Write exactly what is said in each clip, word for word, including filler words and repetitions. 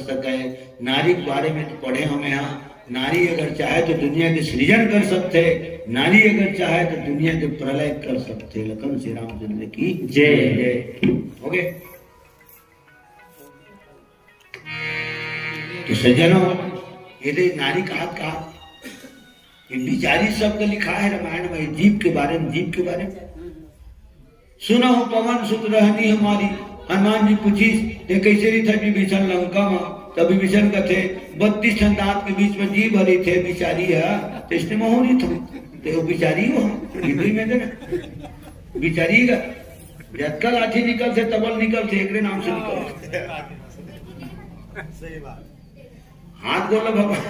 सके। नारी के बारे में तो पढ़े हमें हा, नारी अगर चाहे तो दुनिया के सृजन कर सकथे, नारी अगर चाहे तो दुनिया के प्रलय कर सकथे। लखन श्री रामचंद्र की जय। जय। हो गए। तो सज्जनों, ये दे नारी कहात कहात ये बिचारी शब्द लिखा है रामायण में, जीभ के बारे में, जीभ के बारे में। सुनहु पवन सुत रहनी हमारी। हनुमान जी पूछिस, "ते कैसे रहिथा विभीषण लंका में?" तब विभीषण कथे, "बत्तीस ठन दांत के बीच में जीभ रहिथे बिचारी है, तो इसने महू रहिथे।" तो वो बिचारी हो, ये भी मैं देना। बिचारी का जतका लाठी निकलथे, तबल निकलथे, एकरे नाम से निकलथे। सही बात। हाथ गोला भगवान,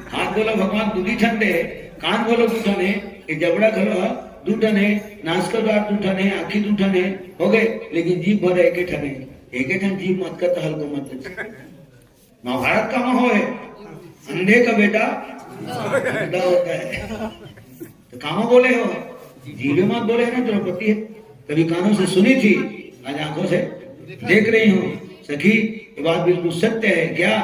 हाथ गोला भगवान दू ठी ठन दे, कान घलो दू ठन हे, ये जबड़ा घलो ह दू ठन हे, नासका द्वार दू ठन हे, आँखी दू ठन हे, हो गए, लेकिन जीभ भर एके ठन हे। एके ठन जीभ मत कर, तो हल्को मत कर। महाभारत का में होय, अंधे का बेटा अंधा होता है। तो कामा बोले हो, जीवे मत बोले है ना द्रौपदी है। कभी कानों से सुनी थी, आज आंखों से देख रही हूँ। सखी, ये बात बिल्कुल सत्य है। क्या?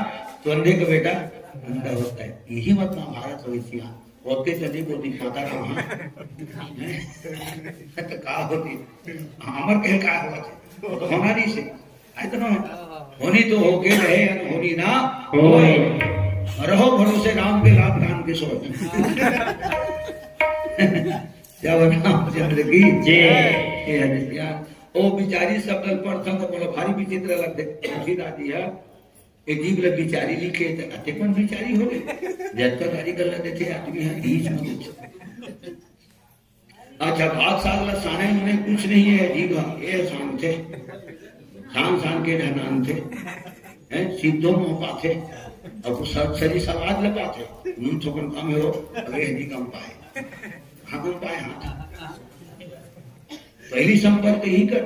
तो अंधे का बेटा अंधा होता है। यही बात महाभारत होई थी। हाँ, होते चली वो दिखाता रहा। हाँ। तो का होती? हमर कहे का होती? तो होना नहीं से। आय तो ना, होनी तो होके रहे, अनहोनी ना होय। होय। रहो भरोसे राम के, लाभ राम के सोय। जय रामचंद्र की जय। हे हरि। ओ बिचारी शब्द ल पढ़थन त मोला भारी विचित्र लगथे। तुलसीदास जी ह, ए जीभ ल बिचारी लिखे, त अतेक मन बिचारी हो गए। जतका गारी गल्ला देथे आदमी ह, बीच में देथे। अच्छा, भात साग ला साने मुने कुछ नहीं है, जीभ ह, ये शांत है। शान शान के ढनान थे, हैं, सीधो मुंह पाथे, अब सब सरी सवाद ले पाथे, नून थोकन कम हो, अबे हदी कम पाए, हाँ, कम पाए, हाँ। पहली संपर्क ही कर।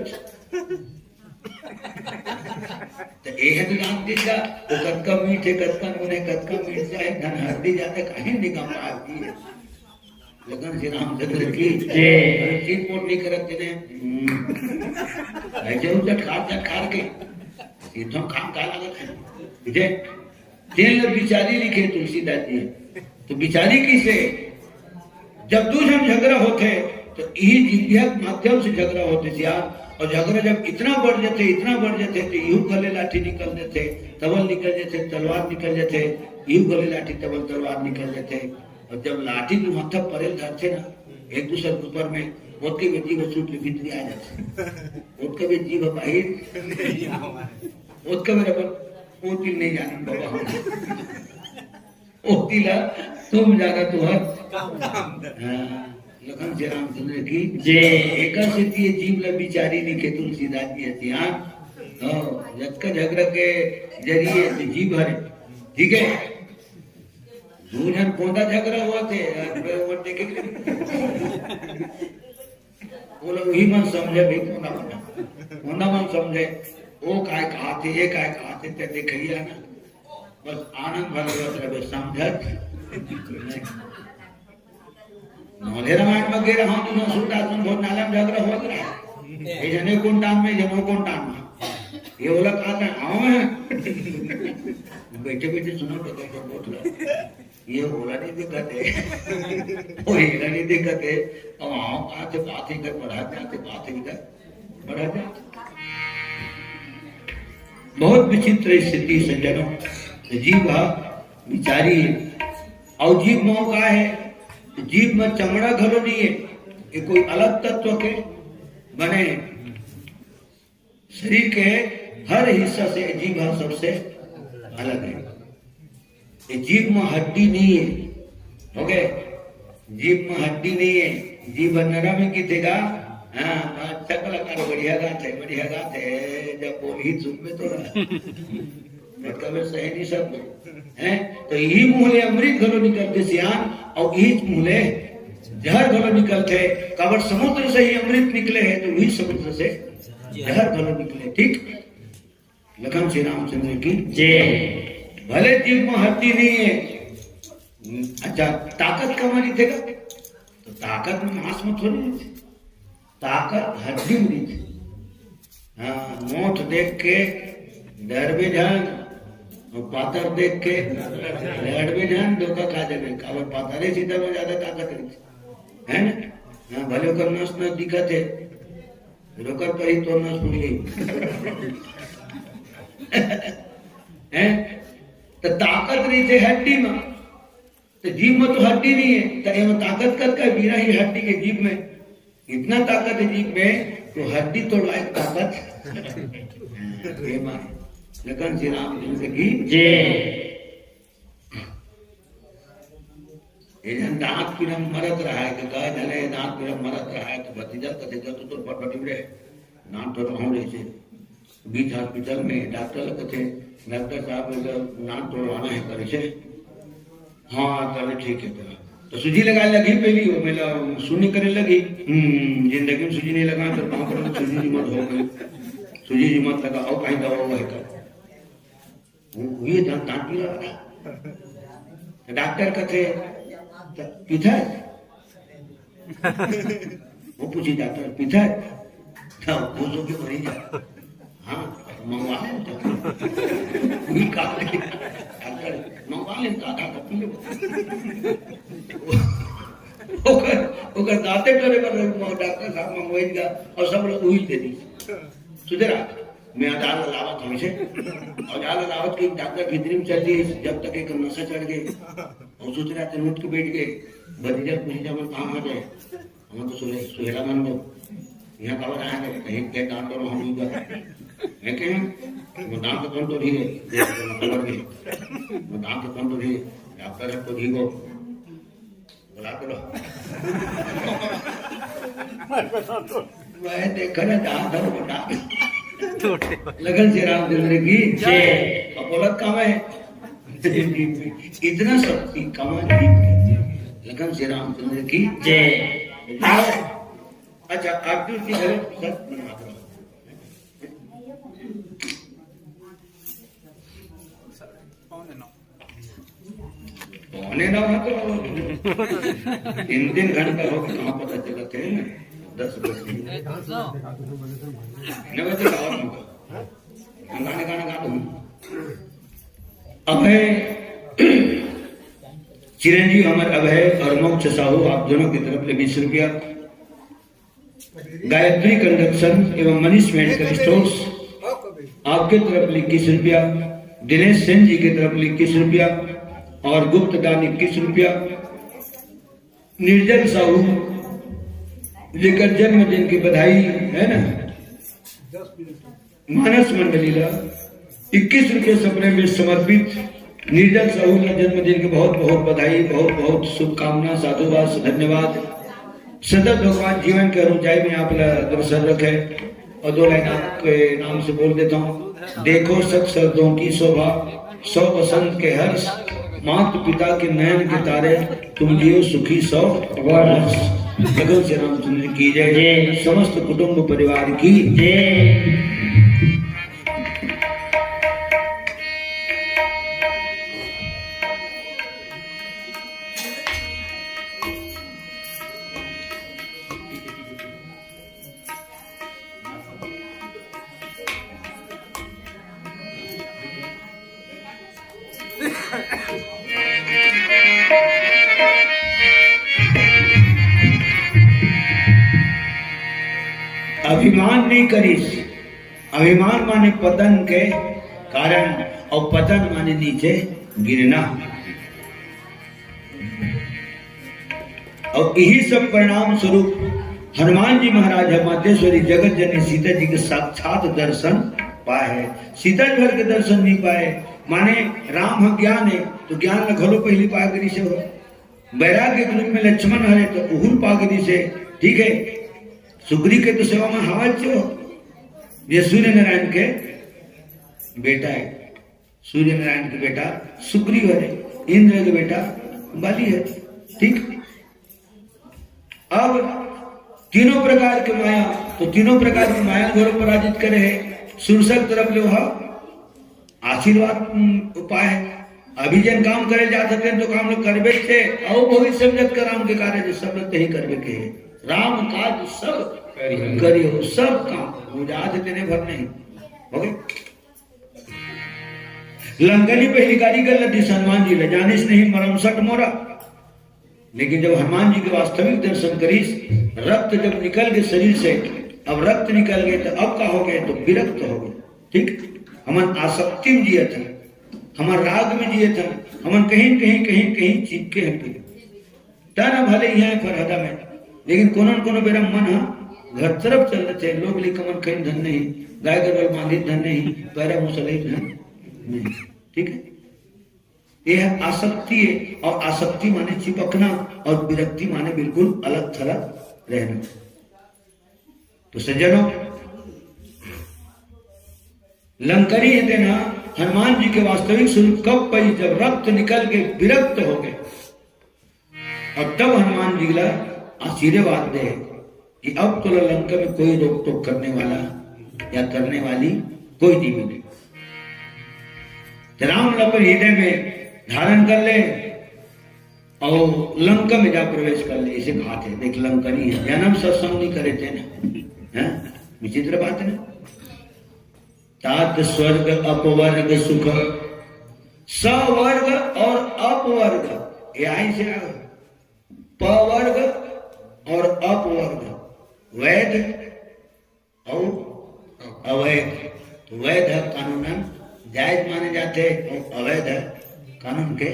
तो ए हद लाग दे जा, वो कतका मीठ है, कतका नून है, कतका मीठ जाए, धन हर दी जाते, कहीं निगम पार दी है। लखन श्री रामचंद्र की जय। अरे, चीट पोट नहीं करत तेने। हम्म। ऐसे उनका ठार जा, ठार के। सीधो खाम का लागत है। ठीक है? तेन ल बिचारी लिखे तुलसीदास जी। तो बिचारी किसे? जब दू झन झगड़ा होथे, तो इही जिभिया के माध्यम से झगड़ा होथे सियान। और झगड़ा जब इतना बढ़ जाथे, इतना बढ़ जाथे, तो इहू गले लाठी निकल जाथे, तबल निकल जाथे, तलवार निकल जाथे, इहू गले लाठी, तबल, तलवार निकल जाथे। और जब लाठी दू हाथ परे ल धरथे ना, एक दूसर के ऊपर में, ओतके में जीभ छूट ले भीतरी आ जाथे। ओतके में जीभ बाहिर, ओतके में अपन, ओ तिल नहीं जाने बाबा हम। ओ तिला तुम जाना तुहर। हाँ, लखन श्री रामचंद्र की जय। एकर सेती ये जीभ ला बिचारी लिखे तुलसीदास जी हथियान। हाँ, जतका झगड़ा के जरिए से जीभ हरे। ठीक है? दू झन कोंदा झगड़ा होवत हे, अउ मैं ओमन देखे के नहीं। ओला उही मन समझे भाई, कोंदा मन, कोंदा मन समझे। ओ काय कहाथे, ये काय कहाथे, ते देखइया ना। बस आनंद भर लेवत रहे, समझत नहीं। नौले रामायण में गे रहा हूँ, तुमने सूरदास में भोजनालय में झगड़ा हो गया। ये जने कौन टाइम में, जनो कौन टाइम में। ये बोला कहा था, आओ हैं। बैठे बैठे सुनो, तो, तो, तो, बोल रहा। ये बोला नहीं दिक्कत है। वो हिला नहीं दिक्कत है। अब आओ, कहाँ से बात ही कर, बढ़ा जाते, बात ही कर, बढ़ा जाते। बहुत विचित्र स्थिति सज्जनों। जीभ हा बिचारी हे। अउ जीभ म का हे? जीभ म चमड़ा घलो नहीं हे। ये कोई अलग तत्व के बने। शरीर के हर हिस्सा से जीभ हा सबसे अलग हे। ये जीभ म हड्डी नहीं हे। हो गए? जीभ म हड्डी नहीं हे। जीभ नरम हे किथे का? हाँ, अच्छा कलाकार बढ़िया गात हे, बढ़िया गात हे। जब बोलही सुन में तो मतलब सही नहीं सब हैं। तो इही मुँह ले अमृत घलो निकलथे सियान, अउ इही मुँह ले जहर घलो निकलथे। काबर समुद्र से ही अमृत निकले हे, तो उही समुद्र से जहर घलो निकले। ठीक? लखन श्री रामचंद्र की जय। भले जीभ म हड्डी नहीं हे, अच्छा, ताकत कम रहिथे का? तो ताकत में मांस में थोड़ी रहिथे। ताकत हड्डी में रहिथे। हाँ, मोठ देख के डरबे झन, अउ पातर देख के लड़बे झन, धोखा खा जाबे। काबर पातरे सीधा में ज्यादा ताकत रहिथे, है ना? हाँ, भले ओकर नस नस दिखत हे, रोकर पर ही तो नस फूट गई। हैं? त ताकत रहिथे हड्डी में, त जीभ में तो हड्डी नहीं है, त एमा ताकत कर का बिना ही हड्डी के जीभ में इतना ताकत है जीभ में, तो हड्डी तोड़वाए के ताकत। हाँ, ये मारे। लखन श्री राम चंद्र की जय। ये जन दांत पीरा मरत रहा है, तो कहा जाने ये दांत पीरा मरत रहा है, तो भतीजा कथे, "जब तो तोर फटफटी रे, दांत तो रहूं रहे से।" बीच हॉस्पिटल में डॉक्टर लोग कथे, "डॉक्टर साहब, मतलब दांत तोड़वाना है," करे से। "हाँ, चले ठीक है।" तो, तो सूजी लगाए लगी पहली, वो मतलब सुनी करे लगी, "हम्म, जिंदगी में सूजी नहीं लगा, तो वहाँ पर सूजी जी मत हो गई, सूजी जी मत लगा, और कहीं दवा हुआ है तो।" वो, ये दांत, दांत पीरा रहा। तो डॉक्टर कथे, "तो पीथा है?" वो पूछी, "डॉक्टर, पीथा है?" तो वो जो के मरीज है, "हाँ, मंगवा ले।" तो वही कहा, "डॉक्टर, मंगवा ले, तो आधा कप पी लो।" ओकर, ओकर दांते टोरे बर डॉक्टर साहब मंगवाई गा, और सब लोग वही दे दी। सुधरा। मैं औजार ला लावत हूँ इसे। औजार ला लावत के डॉक्टर भीतरी में चल दिए, जब तक एक नशा चढ़ गए। और सोच रहा था, उठ के बैठ गए। भतीजा, भतीजा मन कहाँ आ गए? हम तो सुहे-, सुहेला मन को यहाँ कवर आया है, कहीं के दांत और हम इधर। है क्या? वो दांत कौन तो भी है? वो दांत कौन तो भी है? डॉक्टर है तो भी वो। बोला करो। मैं देखा ना, जहाँ था वो बता। लखन श्री रामचंद्र की जय। अब बोलत काम है। इतना शक्ति कमा दी। लखन श्री रामचंद्र की जय। अच्छा, अर्जुन की जगह सत बना दो। पौने नौ है तो तीन, तीन घंटा हो गया, कहाँ पता चला थे ना? दस बजे। नौ बजे का और होगा। गाना, गाना गा दो। अभय, चिरंजीव अमर अभय और मोक्ष साहू, आप दोनों की तरफ से बीस रुपया। गायत्री कंस्ट्रक्शन एवं मनीष मेडिकल स्टोर्स, आपके तरफ ले इक्कीस रुपया, दिनेश सेन जी के तरफ ले इक्कीस रुपया और गुप्त दान इक्कीस रुपया। निर्जल साहू लेकर जन्मदिन की बधाई, है ना? मानस मंडली ला इक्कीस रुपये सपने में समर्पित। निर्जल साहू ला जन्मदिन के बहुत बहुत बधाई, बहुत बहुत शुभकामना, साधुवाद, धन्यवाद। सतत भगवान जीवन के ऊंचाई में आप ला अग्रसर रखे और दो लाइन आपके नाम से बोल देता हूँ। देखो सत शब्दों की शोभा, सौ वसंत के हर्ष, मात पिता के नयन के तारे, तुम जियो सुखी सौ वर्ष। भगवान श्री रामचंद्र की जय। जय। समस्त कुटुंब परिवार की जय। अभिमान नहीं करिस। अभिमान माने पतन के कारण, और पतन माने नीचे गिरना। और यही सब परिणाम स्वरूप हनुमान जी महाराज ह मातेश्वरी जगत जननी सीता जी के साक्षात दर्शन पाए है। सीता जी भर के दर्शन नहीं पाए, माने राम ह ज्ञान है, तो ज्ञान ल घलो पहली पाए करिस हे। वैराग्य के रूप में लक्ष्मण हरे, तो उहुर पा करिस हे। ठीक है, सुग्रीव के तो सेवा में हावत जो, ये सूर्य नारायण के बेटा है। सूर्य नारायण के बेटा सुग्रीव है, इंद्र के बेटा बलि है। ठीक, अब तीनों प्रकार के माया, तो तीनों प्रकार के माया घोर पराजित करे है। शीर्षक तरफ ले वह आशीर्वाद, उम, उपाय है। अभी जन काम करे जात हते तो काम लोग करबे से, और भविष्य में जब राम के कार्य जो सब लोग तही करबे के है। राम काज सब करियो। करियो, सब काम हो जात तेने भर नहीं। हो गए? लंकनी पहली गारी कर लदिस हनुमान जी ला, "जानिस नहीं मरम सट मोरा।" लेकिन जब हनुमान जी के वास्तविक दर्शन करिस, रक्त जब निकल के शरीर से, अब रक्त निकल गए तो अब का हो गए, तो विरक्त हो गए। ठीक, हमन आसक्ति में जियत हन, हमन राग में जियत हन, हमन कहीं न कहीं, कहीं न कहीं चिपके हन। तन भले ही है फरहदा में, लेकिन कोनो न कोनो बेरा मन ह घर तरफ चल देथे। लोग ले कमन खइन धन नहीं, गाय गरवा बांधित धन नहीं, पैरा मुसलई धन नहीं। ठीक है, ये है आसक्ति है। और आसक्ति माने चिपकना, और विरक्ति माने बिल्कुल अलग थलग रहना। तो सज्जनों, लंकनी हे तेन ह हनुमान जी के वास्तविक स्वरूप कब पाइस, जब रक्त निकल के विरक्त हो गए। और तब हनुमान जी ला आशीर्वाद दे कि अब तोला लंका में कोई रोक टोक करने वाला या करने वाली कोई नहीं मिले। तो राम ला अपन हृदय में धारण कर ले और लंका में जा प्रवेश कर ले, इसे कहा थे। देख, लंकनी है, जन्म सत्संग नहीं करे थे ना, है? विचित्र बात है ना। तात स्वर्ग अपवर्ग सुख, सवर्ग और अपवर्ग, ये आई से आ, पवर्ग और अपवर्ग, वैध और अवैध। तो वैध ह कानूनन जायज माने जाते और अवैध ह कानून के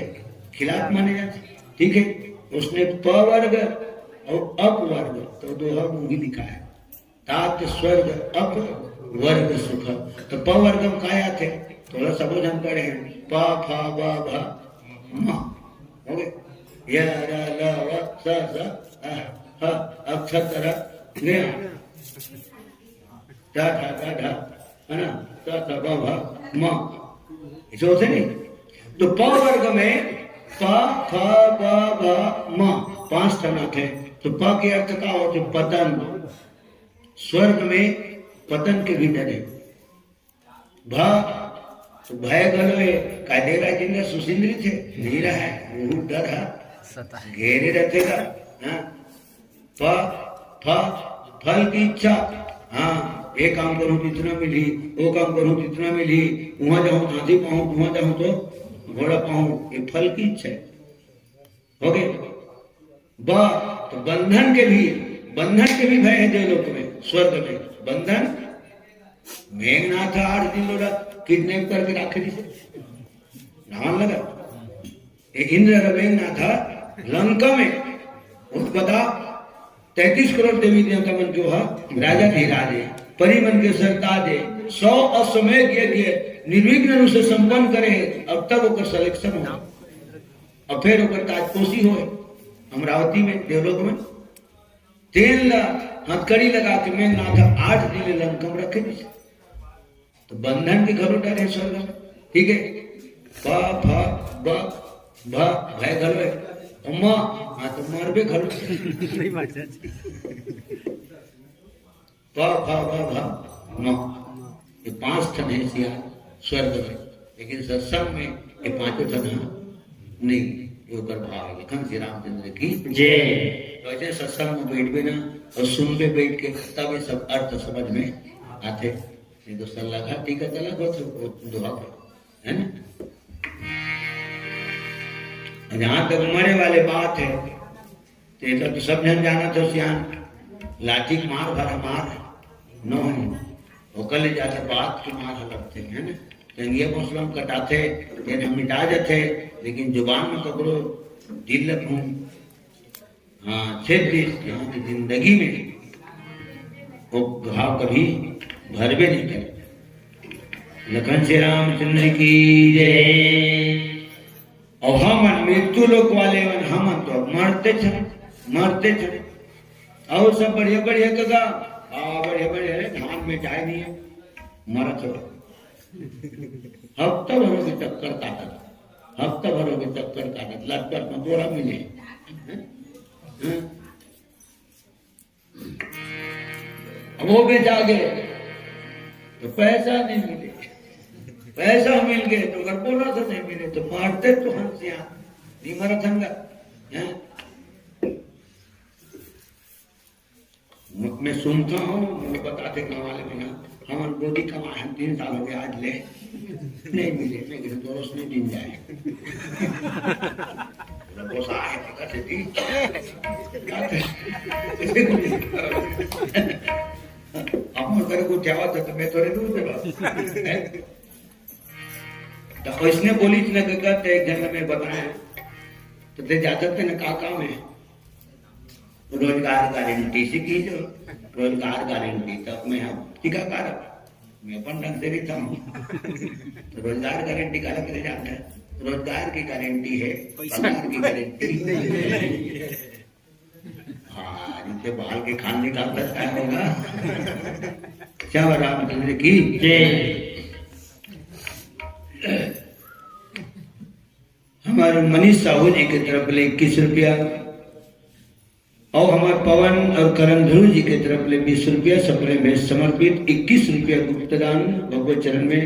खिलाफ माने जाते। ठीक है, उसने पवर्ग और अपवर्ग तो दोहा मुंह लिखा है। तात स्वर्ग अप वर्ग सुख। तो प वर्ग में काय आथे? थोड़ा सबो झन पढ़े हैं। प, फ, ब, भ, म। हो गए। य, र, ल, व, स, स, अ, ह, अक्ष, त्र, ञ। ट, ठ, ड, ढ, है ना? ट, ठ, ब, भ, म। ऐसे होते नहीं? तो प वर्ग में प, फ, ब, भ, म, पांच ठन आथे। तो प के अर्थ का होथे? पतन। स्वर्ग में पतन के भी डर है। भ, तो भय घलो है, कायदे राजिंद्र सुसिंद्री थे, नहीं रहा है, वो डर है, सता है। घेरे रहते का, हाँ। प, फ, फल की इच्छा, हाँ, ये काम करूँ तो इतना मिली, वो काम करूँ तो इतना मिली, वहाँ जाऊँ तो हाथी पाऊँ, वहाँ जाऊँ तो घोड़ा पाऊँ, ये फल की इच्छा है। हो गए। ब, तो बंधन के भी, बंधन के भी भय है देवलोक में, स्वर्ग में। बंधन, मेघनाथ आठ दिन लोग किडनैप करके रखे दिसे। रावण लगा। ये इंद्र और मेघनाथ लंका में उद्गदा तैंतीस करोड़ देवी देवता मन जो है, राजा थे राजे, परी मन के सरताजे, सौ अश्वमेध यज्ञ निर्विघ्न रूप से संपन्न करे, अब तब ओकर सिलेक्शन हो। और फिर ओकर ताजपोशी होए अमरावती में, देवलोक में। तेल ला हथकड़ी लगा के मेघनाथ आठ दिन ले लंका में रखे दिस। तो बंधन के घलो डर है स्वर्ग में, ठीक है। प, फ, ब, भ, भय घलो है। और म, हाँ, तो मरबे घलो। नहीं बात है। प, फ, ब, भ, म। ये पांच ठन है सिया स्वर्ग में, लेकिन सत्संग में ये पांचों ठन ह नहीं। ये ओकर भाव है। लखन श्री रामचंद्र की जय। तो ऐसे सत्संग में बैठबे ना और सुनबे बैठ के, तब ये सब अर्थ समझ में आथे। नहीं तो सल्लाह ठीक है, चला दो दोहा पर, है ना? जहां तक मरे वाले बात है, तेकर तो सब झन जानत हो सियान, लाठी के मार भर मार नो है, ओकर ले जादा बात के मार ह लगथे, है ना? टंगिया मुसलम कटाथे, तेन ह मिटा जाथे, लेकिन जुबान में ककरो दिल ल घूम, हाँ, छेद दिस, यहाँ की जिंदगी में वो घाव कभी भरबे नहीं करे। लखन श्री रामचंद्र की जय। और हमन मृत्यु लोक वाले मन, हमन तो अब मरते छन, मरते छन। और सब बढ़िया बढ़िया कका, हाँ, बढ़िया बढ़िया रे, धान में जाए नहीं है, मरत हो। हफ्ता भर के चक्कर काटत, हफ्ता भर के चक्कर काटत, लटपट में बोरा मिले। हैं? अब वो बेच आ गए तो पैसा नहीं मिले, पैसा मिल गए तो अगर बोनस नहीं मिले तो मारते तो हंसिया नहीं मरत हंगा। हैं? म-, मैं सुनता हूँ, मैं बताते गाँव वाले में, हमन गोदी कमाए हम तीन साल हो गए आज ले। नहीं मिले, मैं गिर दोनों से दिन जाए। बोला, "बस आए, कहते दी।" हम अगर को जावा था तो मैं थोड़े दूर थे बस। तो उसने बोली इतना कि कहते एक जन में बताए, तो दे जाते थे ना, का काम है? रोजगार गारंटी से की जो, रोजगार गारंटी तक मैं हम टीकाकार, मैं अपन ढंग से रहता हूँ। तो रोजगार गारंटी का लग जाता है, रोजगार की गारंटी है, पैसा। रोजगार की गारंटी नहीं है। हाँ, इनके बाल के खान निकाल सकता है होगा। क्या रामचंद्र की जय। हमारे मनीष साहू जी के तरफ ले इक्कीस रुपया और हमारे पवन और करण ध्रुव जी के तरफ ले बीस रुपया, सबले में समर्पित इक्कीस रुपया गुप्तदान भगवत चरण में।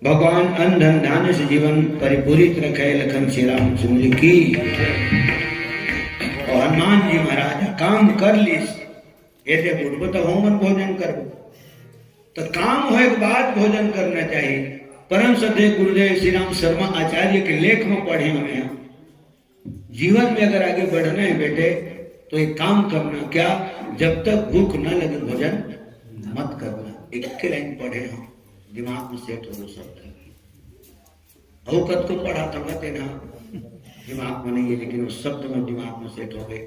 भगवान अन्न धन धान्य से जीवन परिपूरित रखे, लखन श्री राम चंद्र की। और हनुमान जी महाराज काम कर लीस, ये दे बोलबो तो हम भोजन करबो, तो काम होए के बाद भोजन करना चाहिए। परम श्रद्धेय गुरुदेव श्री राम शर्मा आचार्य के लेख में पढ़े हमें, जीवन में अगर आगे बढ़ना है बेटे, तो एक काम करना, क्या, जब तक भूख न लगे भोजन मत करना। एक के लाइन पढ़े हम, दिमाग में सेट हो शब्द। और कत को पढ़ा था मैं तेना, दिमाग में नहीं है, लेकिन उस शब्द में दिमाग में सेट हो गए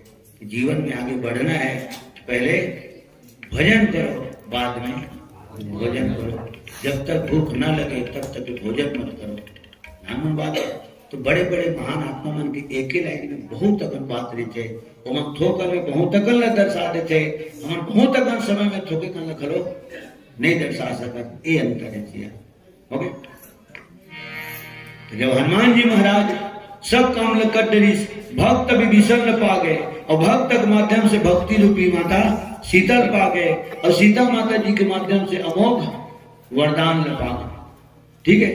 कि जीवन में आगे बढ़ना है तो पहले भजन करो, बाद में भोजन करो। जब तक भूख ना लगे तब तक भोजन मत करो। नाम बात है। तो बड़े बड़े महान आत्मा मन के एक ही लाइन में बहुत अकन बात रही थे, वो मन थोकन में बहुत अकन ला दर्शा देते, हम बहुत अकन समय में थोके कन ला खलो नहीं दर्शा सकत। ये अंतर है जिया। ओके। तो जब हनुमान जी महाराज सब काम ल कर डरिस, भक्त विभीषण ल पा गए और भक्त के माध्यम से भक्ति रूपी माता सीता ल पा गए और सीता माता जी के माध्यम से अमोघ वरदान ल पा गए। ठीक है,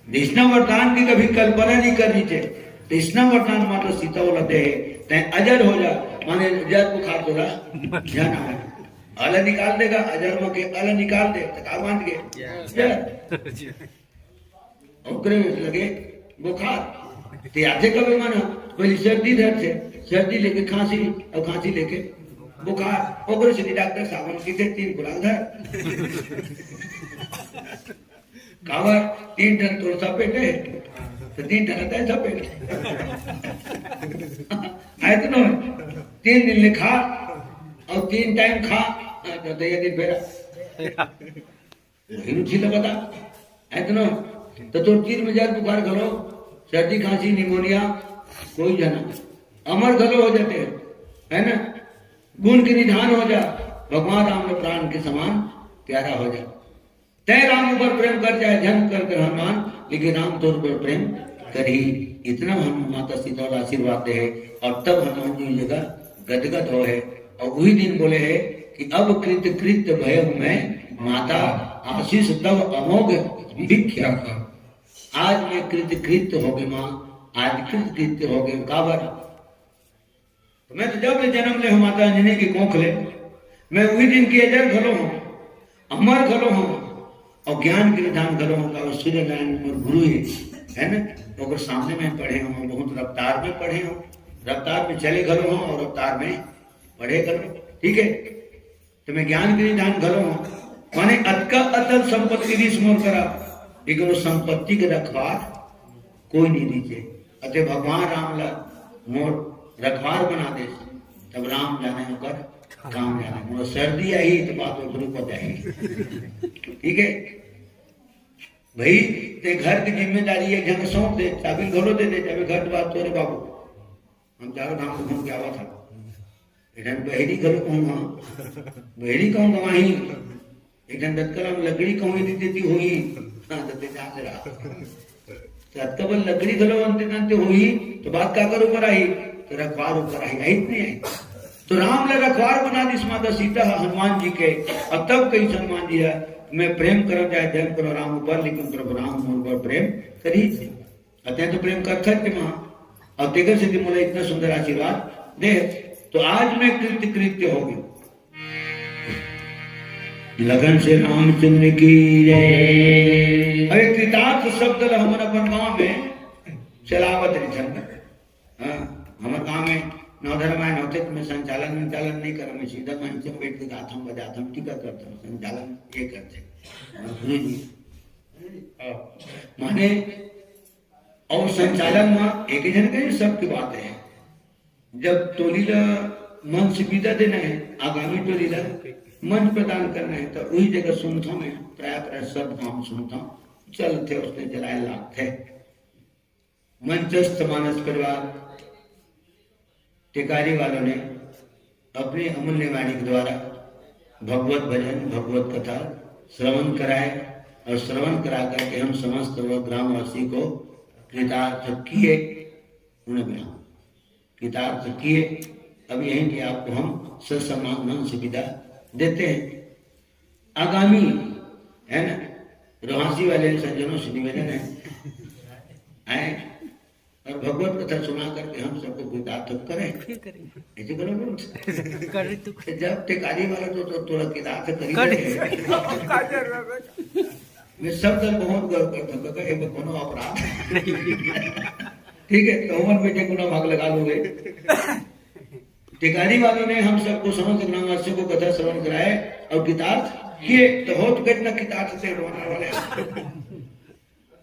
कृष्णा वरदान की कभी कल्पना नहीं करनी चाहिए। कृष्णा वरदान माता सीता वाला दे है, तय अजर हो जा, माने जर बुखार तोला जाना है। अला निकाल देगा, अजर में के अला निकाल दे, तो का बांध के? जर। ओकरे लगे बुखार। ते आते कबे माना, पहले सर्दी धर थे, सर्दी लेके खांसी, और खांसी लेके बुखार। ओकरे से डॉक्टर साहब हम किसे तीन खुराक धर। कावर तीन टन तोर सपेट है, तो तीन टन आता है सपेट। है तो नहीं? तीन दिन ले खा और तीन टाइम खा, तो ये दिन बेरा। वही रुचि लगता है तो ना, तो तोर तीर में जाए बुखार घलो, सर्दी खांसी निमोनिया, कोई जना अमर घलो हो जाते हैं, है ना? गुण के निधान हो जा, भगवान राम ने प्राण के समान प्यारा हो जा। तय राम ऊपर प्रेम कर चाहे जन कर कर हनुमान, लेकिन राम तोर पर प्रेम कर ही। इतना हम माता सीता का आशीर्वाद दे है और तब हनुमान जी जगह गदगद हो है और वही दिन बोले है कि अब कृत कृत्य भय मैं माता, आशीष तब अमोघ विख्यात। आज मैं कृत कृत्य हो गए माँ, आज कृत कृत्य हो गए। काबर? तो मैं तो जब ले जन्म ले हूँ माता अंजनी की कोख ले, मैं वही दिन की अजर घलो हूँ, अमर घलो हूँ और ज्ञान के निधान घलो हूँ। का सूर्य नारायण मोर गुरु है, है ना? ओकर सामने में पढ़े हूँ, बहुत रफ्तार में पढ़े हूँ, रफ्तार में चले घलो हूँ और रफ्तार में पढ़े घलो। ठीक है, तो मैं ज्ञान के निधान घलो हूँ। माने अतका अतल संपत्ति रिस मोर करा, लेकिन वो संपत्ति के रखवार कोई नहीं रीचे। अते भगवान राम ला मोर रखवार बना दे, तब राम जाने ओकर काम जाने। मोर सर्दी आई तो बात ओकरे को जाए। ठीक है भाई, ते घर की जिम्मेदारी एक जन सौंप दे, चाबी घलो दे दे, चाबी घर बात तोरे बाबू। हम चारों धाम घूम के आवा था। एक जन बहेरी घलो कहूँ, हाँ, बहेरी कहूँ गवाही। एक जन दतकला में लकड़ी कहूँ दे देती होई, हाँ, तो ते जान रहा। तो अतका बल लकड़ी घलो बनते जानते होई, तो बात काकर ऊपर आई? तो रखवार ऊपर आई, आई कि नहीं आई? तो राम ले रखवार बना दिस माता सीता ह हनुमान जी के। और तब कही हनुमान जी है, मैं प्रेम करो चाहे जन करो राम ऊपर, लेकिन प्रभु राम मोर ऊपर प्रेम करी। अतः तो प्रेम करथस के माँ, और तेकर से मोला इतना सुंदर आशीर्वाद दे। तो आज मैं कृत्य कृत्य हो गई। लगन से रामचंद्र की जय। अरे, कृतार्थ शब्द ल हमन अपन गांव में चलावत रहिथन। हाँ, हमर गांव में नवधर्मायन होथे त मैं संचालन, संचालन नहीं करम, मैं सीधा मंच में बैठ के गाथम, बजाथम, टीका करथम, संचालन ये करथे हमर गुरु जी। माने, अउ संचालन में एक झन के सबके बात है। जब टोली ला मंच से विदा देना है, आगामी टोली ला मंच प्रदान करना है, तो वही जगह सुनता मैं, प्राय प्राय सब काम सुनता, चलते उसने जलाए लागते। मंचस्थ मानस परिवार टिकारी वालों ने अपनी अमूल्य वाणी के द्वारा भगवत भजन, भगवत कथा श्रवण कराए और श्रवण करा करके हम समस्त व ग्रामवासी को कृतार्थ किए, उन्हें मिला। कृतार्थ किए। अब यहीं कि आपको हम ससम्मान मन से विदा देते हैं। आगामी, है ना, रोहासी वाले सज्जनों से निवेदन है, आए और भगवत कथा सुना करके हम सबको कृतार्थ करें। ऐसे करो बोल। कर रही तू। जब टिकारी वाला तो, तो थोड़ा कृतार्थ करी कर रहे हैं। मैं सब दल बहुत गर्व करता हूँ, क्योंकि ये कोनो अपराध। ठीक है, तो उमर बेटे गुना भाग लगा लोगे। टिकारी वालों ने हम सबको, समस्त ग्रामवासियों को कथा श्रवण कराए और कृतार्थ किए, तो हो तो कितना कृतार्थ से रोने वाले।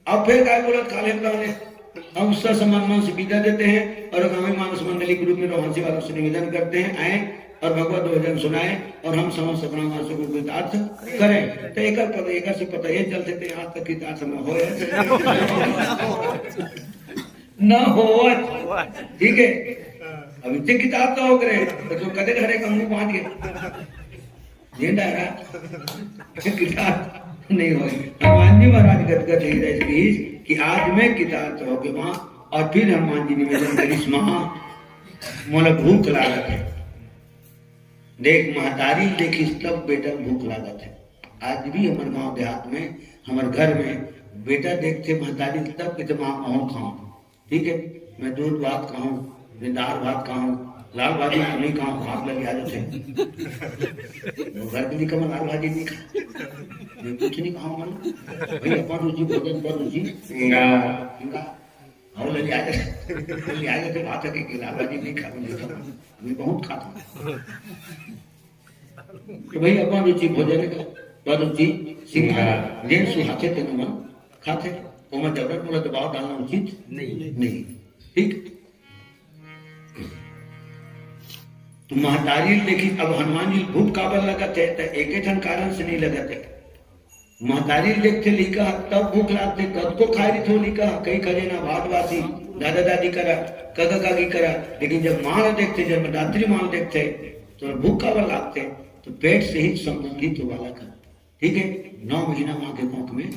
अब फिर काय बोलत काले ने हम ससम्मान मन से विदा देते हैं और आगामी मानस मंडली के रूप में रोहासी वालों से निवेदन करते हैं, आए और भगवत भजन सुनाए और हम समस्त ग्रामवासियों को कृतार्थ करें। तो एक पता, एक से पता ये चलते थे आज तक कृतार्थ न होए। न होवत। ठीक है, अब इतने किताब तो हो गए, तो जो कदे घरे का मुंह बांध के जेंडा रहा, किताब नहीं होए। हनुमान जी महाराज गदगद ही रह गई कि आज मैं किताब तो हो गए वहां। और फिर हनुमान जी निवेदन करिस, "माँ, मोला भूख लागत है।" देख, महतारी देखिस तब बेटा भूख लागत है। आज भी हमर गांव देहात में, हमर घर में बेटा देखते महतारी तब कहते, "माँ, महूं खाऊं।" ठीक है, मैं दूध भात खाऊं, मैं दाल भात खाऊं, लाल भाजी तो नहीं खाऊं, हाथ लग आ जाते हैं। वो घर के लिए कम लाल भाजी नहीं खाऊं, मैं कुछ नहीं खाऊं, मतलब, भाई, अपन रुचि भोजन पर रुचि। इनका, इनका, और ले आ जाते, ले आ जाते, बात है कि लाल भाजी नहीं खाऊं, नहीं खाऊं, मैं बहुत खाता हूँ। तो भाई, अपन रुचि भोजन का, पर रुचि सिंगार, जेन सुहाथे तेन मन खाथे, ओमा जबरन मोला दबाव डालना उचित नहीं। नहीं। ठीक? तो महतारी ल देखिस, अब हनुमान जी भूख काबर लगत है, त एके ठन कारण से नहीं लगत है। महतारी ल देखथे लइका, तब भूख लागथे, कतको खाए रहिथे लइका, कई खजे ना भात बासी, दादा दादी करा, कका काकी करा, लेकिन जब माँ ल देखथे, जब दात्री माँ ल देखथे, तो भूख काबर लागथे, तो पेट से ही संबंधित वाला का, ठीक है, नौ महीना माँ के कोख में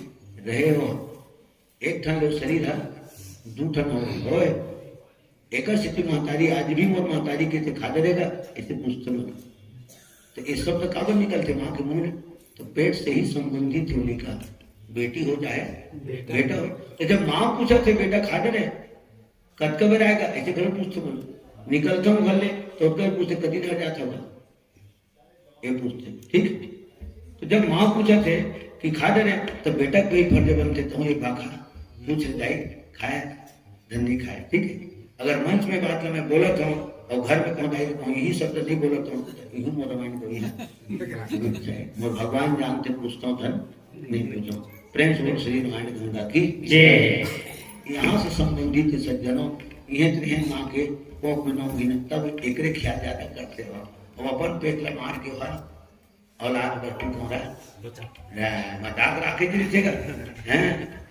रहे हो, एक ठन ले शरीर है, दू ठन हो, होए। एकर सेती महतारी आज भी मोर महतारी के ते खा डरेगा, ऐसे पूछते मन। तो ये शब्द काबर निकलते माँ के मुंह में? तो पेट से ही संबंधित होने का, बेटी हो चाहे बेटा हो। तो जब माँ पूछा थे, "बेटा खा डरे, कतका बेर आएगा?" ऐसे घर पूछते मन। निकलता हूँ घर ले, तो घर पूछते, "कदी घर जाता होगा?" ये पूछते, ठीक? तो जब माँ पूछा थे कि खा डरे, तो बेटा के भी फर्ज बनते, तो ये बाखा पूछ जाए, खाए, धन नहीं खाए, ठीक है? अगर मंच में बात में बोलत हूँ और घर में कहूँ, "भाई, कहूँ यही शब्द नहीं बोलत हूँ," तो यही मोर रामायण को यही। मोर भगवान जानते, पूछता हूँ धन नहीं पूछो। प्रेम से बोल श्री रामायण गंगा की जय। यहाँ से संबंधित सज्जनों, ये तो है माँ के कोख में नौ महीने, तब एकरे ख्याल ज्यादा करते हो। अब अपन पेट ला मार के हर औलाद बर तू कौन रहा? रे, मजाक राखे जी लिखेगा, हैं?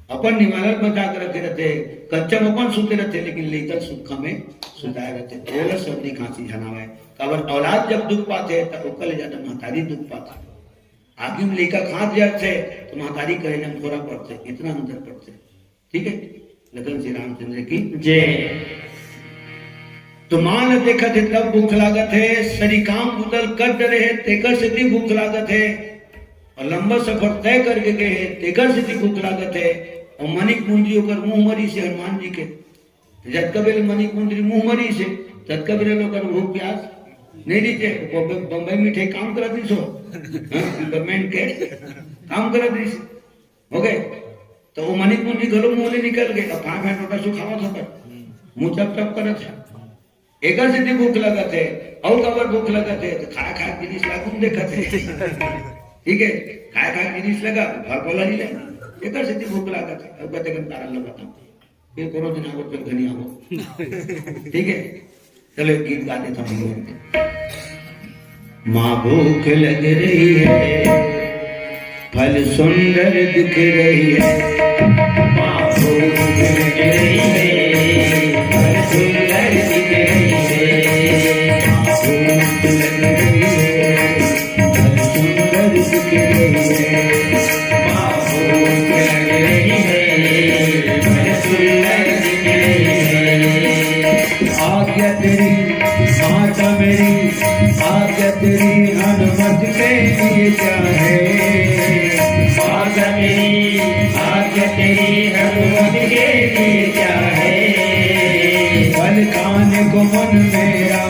अपन निवारण मजाक रखे रहते, कच्चा में अपन सुते रहते, लेकिन लेकर सुख में सुताए रहते। बोले सर्दी खांसी झनावे, काबर औलाद जब दुख पाते, तब ओकर ले ज्यादा महतारी दुख पाते। आगी में लेकर खांस जाते, तो महतारी करे न थोड़ा पड़ते, इतना अंतर पड़ते। ठीक है, लखन श्री रामचंद्र की जय। तो माँ ल देखत हे तब भूख लागत हे, सरी काम बुता ल कर डरे हे, तेकर सेती भूख लागत हे, और लंबा सफर तय करके गए हे, तेकर सेती भूख लागत हे। और मणिक मुंद्री ओकर मुंह मरी से हनुमान जी के, जतका बेर मणिक मुंद्री मुंह मरी से, ततका बेर ओकर भूख प्यास नहीं नीचे, वो ब-, बम्बई मिठाई काम करा दी सो। हाँ, गवर्नमेंट के काम करा दी। हो गए? तो वो मणिपुर जी घलो मुंह ले निकल गए, अब फाय फाय टोटा सुखावत होता। मुंह चप चप करत हे। एकर सेती भूख लगत हे, अउ काबर भूख लगत हे, तो खाए खाए जिनिस ला गुन देखत हे। ठीक है, खाए खाए जिनिस लगा, घर वाला नहीं लेना। एकर सेती भूख लगत हे, अब कहते कि कारण ला बताओ। फिर कोनो दिन आवो, चल घनी आवो। ठीक है, चलो एक गीत गा देता हूँ हम लोग। माँ भूख लग रही है, फल सुंदर दिख रही है। माँ भूख लग रही है, फल सुंदर दिख रही है। माँ भूख लग रही है, फल सुंदर दिख रही है। माँ भूख लग रही है, फल सुंदर दिख रही है। आज्ञा तेरी माता मेरी, आज्ञा तेरी हनुमत के लिए क्या है? आज्ञा तेरी, आज्ञा तेरी हनुमत के लिए क्या है? फल खाने को मन मेरा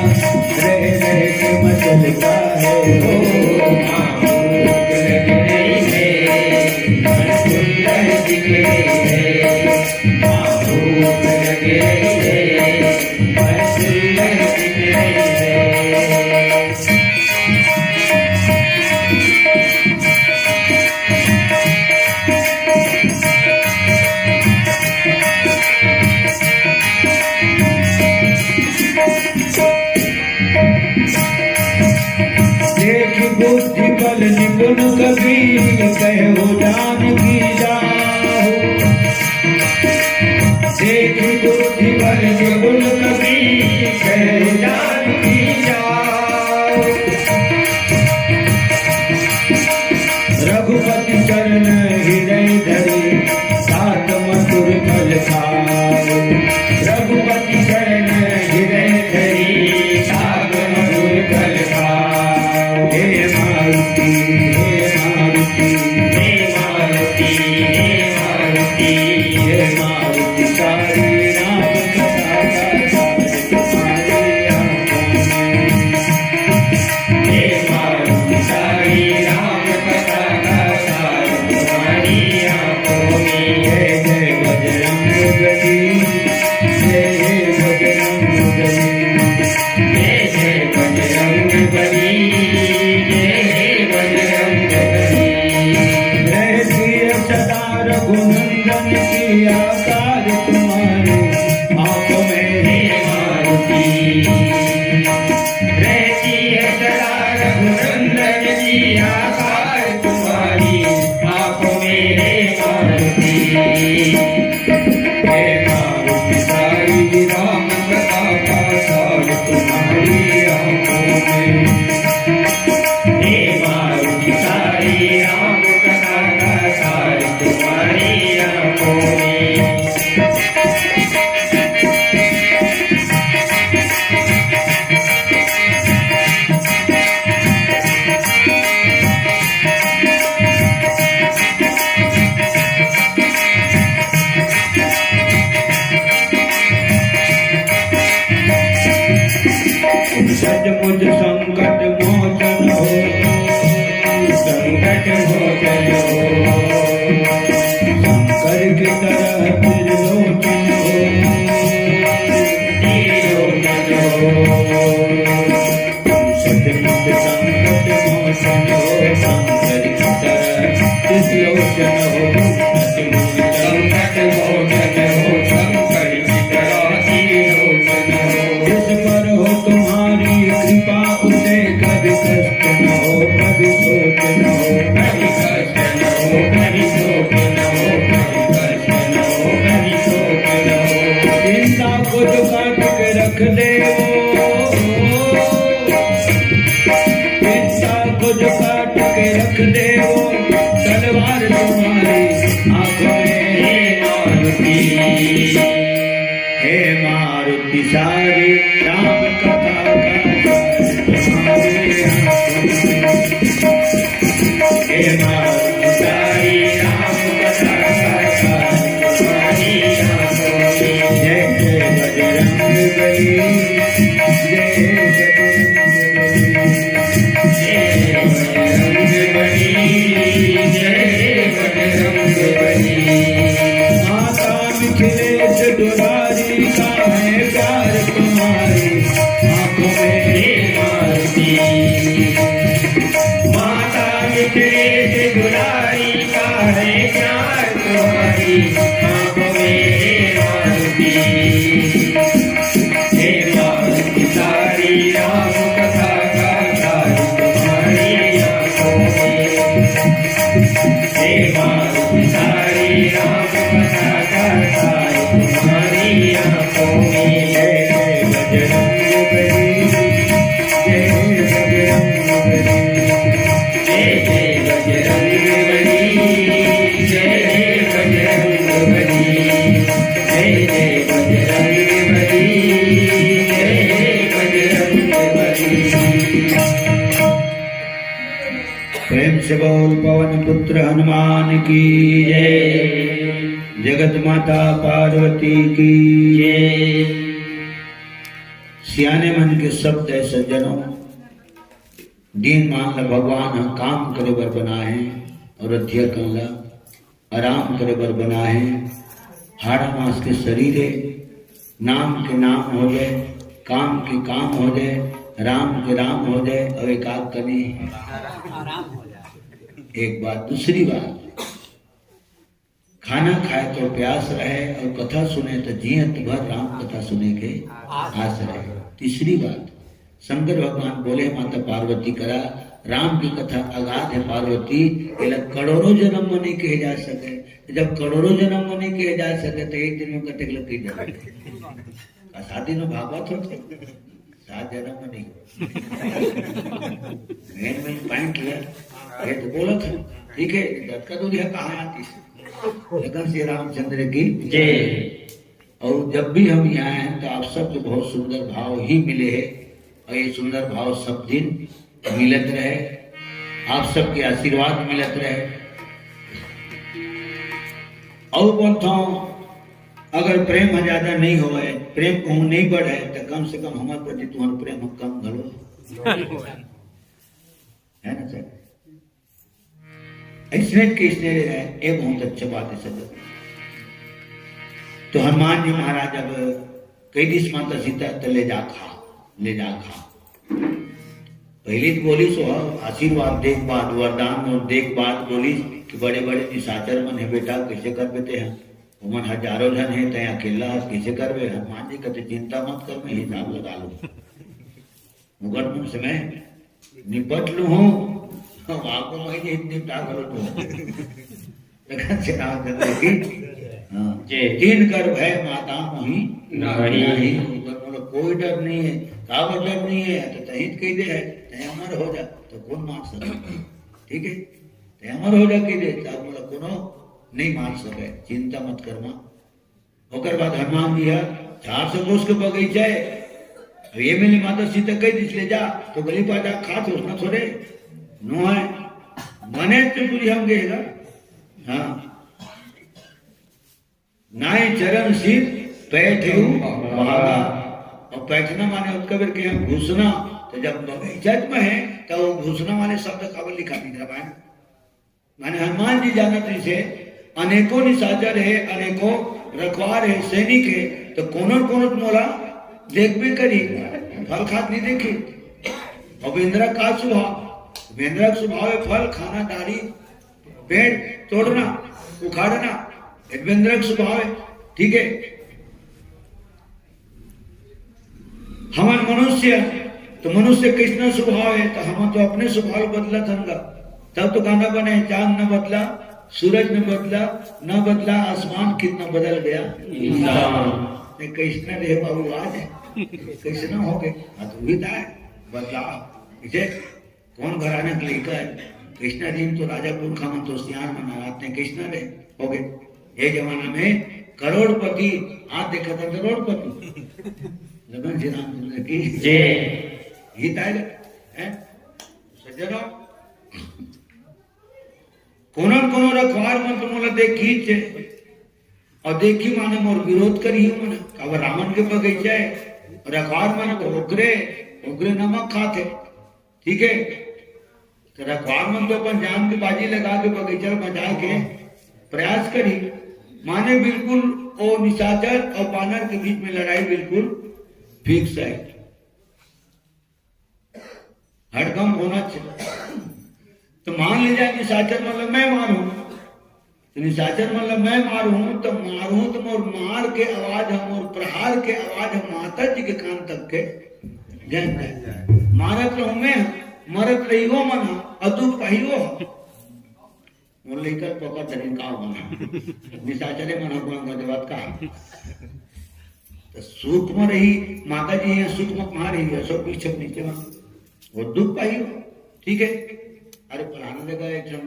रह रह के मचलता है। ओ माँ भूख लग रही है, फल सुंदर दिख रही है। माँ भूख लग रही है, फल सुंदर दिख रही है। देख बुद्धि बल निपुण कबीर, कहे हो जान की जाओ। देख बुद्धि बल निपुण कबीर, कहे हो जान की जाओ। रघुपति चरण हृदय धरी, सात मधुर फल खाओ। रघुपति चरण हृदय धरी, सात मधुर फल खाओ। हे मारुति, हे मारुति, हे मारुति, हे मारुति, हे मारुति सारी राम कथा का सार तुम्हारी आँखों में। हे मारुति सारी राम कथा का सार तुम्हारी आँखों में। जय जय बजरंग बली, जय हे बजरंग बली। जय जय बजरंग बली, जय हे बजरंग बली। रहती है सदा रघुनंदन की आकार तुम्हारी आँखों में। हे मारुति, रहती है सदा रघुनंदन की आकार तुम्हारी आँखों में, हे मारुति। हे मारुति सारी राम कथा का सार तुम्हारी आँखों में। हे मारुति सारी राम कथा का सार तुम्हारी आँखों में। सचमुच संकट मोचन हो, संकट मोचन हो, शंकर की तरह त्रिलोचन हो, त्रिलोचन हो। सचमुच संकट मोचन हो, शंकर की तरह त्रिलोचन हो। सचमुच संकट मोचन हो, शंकर की तरह त्रिलोचन हो। जिस पर हो तुम्हारी कृपा, उसे कभी कष्ट न हो, कभी शोक न हो, कभी कष्ट न हो, कभी शोक न हो, कभी कष्ट न हो, कभी शोक न हो। चिंता को जो काट के रख दे वो, चिंता को जो काट के रख दे वो, तलवार तुम्हारी आँखों में। हे मारुति, हे मारुति सारी राम कथा का सार तुम्हारी आँखों में। हे मारुति सारी राम कथा का सार तुम्हारी आँखों में। जय जय बजरंग बली, जय बजरंग बली। से बोल पवन पुत्र हनुमान की जय। जगत माता पार्वती की जय। सियाने मन के शब्द हे सज्जनों, दिन मान ल भगवान ह काम करे बर बनाए हे अउ रतिहा कन ल आराम करे बर बनाए हे। हाड़ा मांस के शरीर हे, नाम के नाम हो जाए, काम के काम हो जाए, राम के राम हो जाए, अउ एकाध कनी एक बात। दूसरी बात, खाना खाए तो प्यास रहे अउ कथा सुने तो जियत भर राम कथा सुने के आस रहे। तीसरी बात, शंकर भगवान बोले माता पार्वती करा, राम की कथा अगाध हे पार्वती, एला करोड़ों जन्म म नहीं कहे जा सके। जब करोड़ों जन्म म नहीं कहे जा सके, तो एक दिन में कतेक ल कहे जा सके? का सात दिन में भागवत होथे? सात जन्म म नहीं। मेन मेन पॉइंट हे, ये तो बोलत हे, ठीक हे, जतका दूरी हे, कहाँ आती से? लेकिन श्री रामचंद्र की जय। अउ जब भी हम यहाँ आए हैं, तो आप सबके बहुत सुंदर भाव ही मिले हे, अउ ये सुंदर भाव सब दिन मिलत रहे, आप सबके आशीर्वाद मिलत रहे। अउ बोलत हूँ, अगर प्रेम ह ज्यादा नहीं होवे, प्रेम कहूँ नहीं बढ़े, तो कम से कम हमर प्रति तुम्हार प्रेम ह कम घलो, हे ना सर? अइसने के अइसने रहे, ये बहुत अच्छा बात हे सर। तो हनुमान जी महाराज अब कहि दिस माता सीता, "त ले जा खा, ले जा खा।" पहिली तो बोलिस, आशीर्वाद दे के बाद, वरदान दे के बाद बोलिस कि बड़े-बड़े निशाचर मन हे बेटा, कइसे करबे तेंहा? ओमन हजारों झन हे, तें अकेल्ला हस, कइसे करबे? हनुमान जी कहते, "चिंता मत कर, मैं हिसाब लगा लूँ।" मुगट मन से मैं निपट लूँ हूँ, आपको मैं ये निपटा कर लूँ। लेकिन श्री रामचंद्र की, हाँ। जय। "तिनकर भय माता मोहि नाहीं।" नाहीं। उधर बोलो, कोई डर नहीं है। काबर डर नहीं है? तो तहीं तो कहि दे हे, तें अमर हो जा, तो कोन मार सके? ठीक है, तें अमर हो जा, कहि दे, तो बोला, कोनो नहीं मार सके, चिंता मत कर माँ। ओकर बाद हनुमान जी ह चार सौ कोस के बगीचा हे। अब ये मेरी माता सीता कहि दिस ले जा, तो गली पास जा खा, तो उसना थोड़े नो हे। मने तो पूरी हम गए ना। हाँ। "नाहीं चरण सिर पैठेउ भागा।" अउ पैठना माने ओतका बेर के हम घुसना, तो जब बगीचा में हे, तो वो घुसना वाले शब्द काबर लिखा दिस रामायण? माने हनुमान जी जानत रहिसे, अनेकों निशाचर हे, अनेकों रखवार हे, सैनिक हे, तो कोनो कोनो तो मोला देखबे करही, फल खात नहीं देखही। अउ बेंदरा का स्वभाव, बेंदरा के स्वभाव हे फल खाना, डारी, पेड़ तोड़ना, उखाड़ना, ये बेंदरा के स्वभाव हे, ठीक हे। हमन मनुष्य, तो मनुष्य कइसना स्वभाव हे, तो हमन तो अपने स्वभाव बदलत हन गा। तब तो गाना बने, "चांद न बदला, सूरज न बदला, न बदला आसमान, कितना बदल गया इंसान।" नहीं, कइसना रहे बाबू आज, कइसना हो गए? हाँ, तो भी तो हे, बदलाव। इसे कौन घराना के लइका हे? कइसना दिन तो राजा पुरखा मन तो सियान मन आते हैं, कइसना रहे? हो गए। ये जमाना में करोड़पति, हाथ देखा था करोड़पति। लगन श्री रामचंद्र की जय। ये ताय है सज्जनों, कोनो कोनो रखवार मन तो मोला देखी थे, अउ देखी माने मोर विरोध करी मन, काबर रावण के बगीचा हे, रखवार मन तो ओकरे, ओकरे नमक खाथे। ठीक है, तो रखवार मन तो अपन जान के बाजी लगा के बगीचा ल बचाए के प्रयास करी। माने बिल्कुल ओ निशाचर अउ बानर के बीच में लड़ाई बिल्कुल फिक्स है, हड़कंप होना चाहिए। तो मान लीजिए निशाचर मतलब मैं मानूं, तो निशाचर मन ल मैं मारहूं, तो मारहूं, तो मोर मार के आवाज ह, मोर प्रहार के आवाज ह, माता जी के कान तक के गूंज जाए। मारत रहूं मैं, मरत रही वो मन ह, अउ दुख पाही वो ह। मोर लइका पकड़ धरिन का मन ह। निशाचरे मन ह, कौन का देवत का। तो सुख में रही, माता जी हे, सुख में कहाँ रही, अशोक वृक्ष के नीचे में। वो दुख पाही वो, ठीक है। अरे फलाना जगह एक जन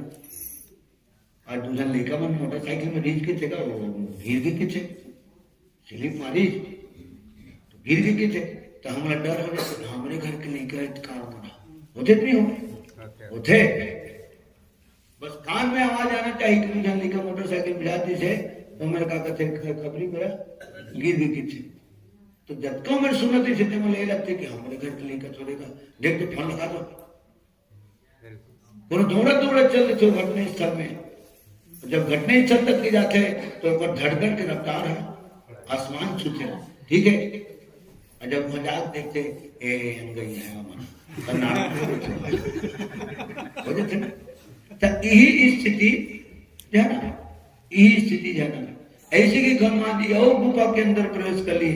अउ दू झन लइका मन मोटरसाइकिल में रिंच के थे का, वो गिर गे के थे, स्लिप मारिस, तो गिर गे के थे, तो हमला डर हो जाए, हमरे घर के लइका हे, तो का होना? होथे कि नहीं होथे? होथे। बस कान में आवाज आना चाहिए कि मुझे लइका मोटरसाइकिल में जाती से, तो मेरा का कहते ख-, खपरी मेरा गिर भी किथे। तो जतका मैं सुनत रहिसे, ते मोला ये लगथे कि हमरे घर के लइका थोड़े का, देख तो फोन लगा दो। कोनो दौड़त दौड़त चल देथे घटना स्थल में। जब घटना स्थल तक के जाथे, तो ओकर धड़कन के रफ्तार है आसमान छूथे, ठीक है। और जब मजाक देखते, ए, हम गई है, हम कर्नाटक में बैठे हैं। हो जाते ना। तो यही स्थिति, है ना, यही स्थिति, है ना। ऐसे कि हनुमान जी और गुफा के अंदर प्रवेश कर ली,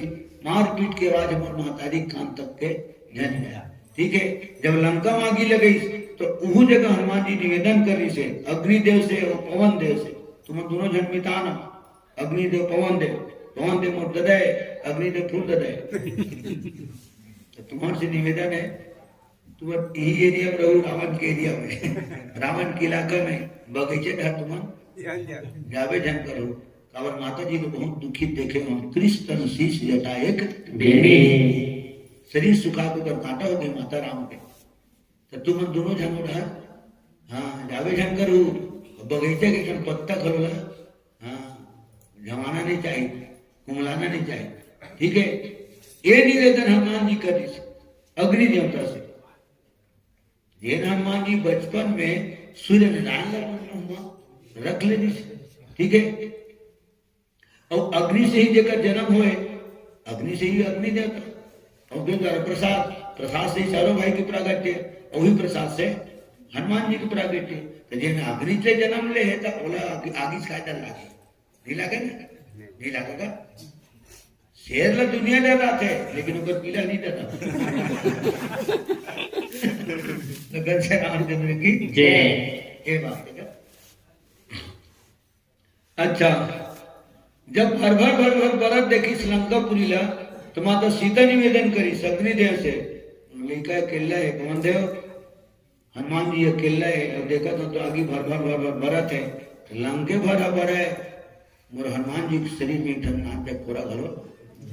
मारपीट के आवाज हमर महतारी कान तक के झन गया, ठीक है। जब लंका में आगी लगई, तो उहू जगह हनुमान जी निवेदन कर रही से, अग्निदेव से और पवन देव से, तुम दोनों झन मितान, अग्निदेव, पवन देव, पवन देव मोर ददय, अग्निदेव फूल ददय। तो तुम्हारे से निवेदन है, तुम यही एरिया में रहो, रावण के एरिया में, रावण के इलाका में, बगीचे घर तुमन जाबे झन करो। काबर माता जी तो बहुत दुखित देखे हो, कृष्ण शीश जटा एक बेनी। शरीर सुखा के ओकर कांटा हो गए माता राम के। तो तुमन दोनों झन उधर, हाँ, जाबे झन करू, बगीचा के कन पत्ता घलो ला, हाँ, जमाना नहीं चाहिए, कुमलाना नहीं चाहिए, ठीक है। ये निवेदन हनुमान जी करिस अग्नि देवता से। जेन हनुमान जी बचपन में सूर्य नारायण ला अपन मुंह में रख ले दिस, ठीक है। और अग्नि से ही जेकर जन्म होए, अग्नि से ही अग्नि देवता। और जो द्वारा प्रसाद, प्रसाद से ही चारों भाई के प्रागट्य, और वही प्रसाद से हनुमान जी के प्रागट्य। तो जेन अग्नि से जन्म ले है, तो ओला आगी, आगी से काय डर लागे? नहीं लागे ना? नहीं लागेगा। शेर ला दुनिया डराथे, लेकिन ओकर पीला नहीं डरा। तो गन से रामचंद्र की जय। ये बात है। अच्छा, जब भर भर भर भर बरत देखिस लंकापुरी ला, तो माता सीता निवेदन करिस अग्निदेव से, लइका अकेला है, पवन देव, हनुमान जी अकेला है, और देखा तो, तो आगी भर भर भर भर बरत है, तो लंके भर ह बरय, मोर हनुमान जी के शरीर में एक ठन नान के कोरा घलो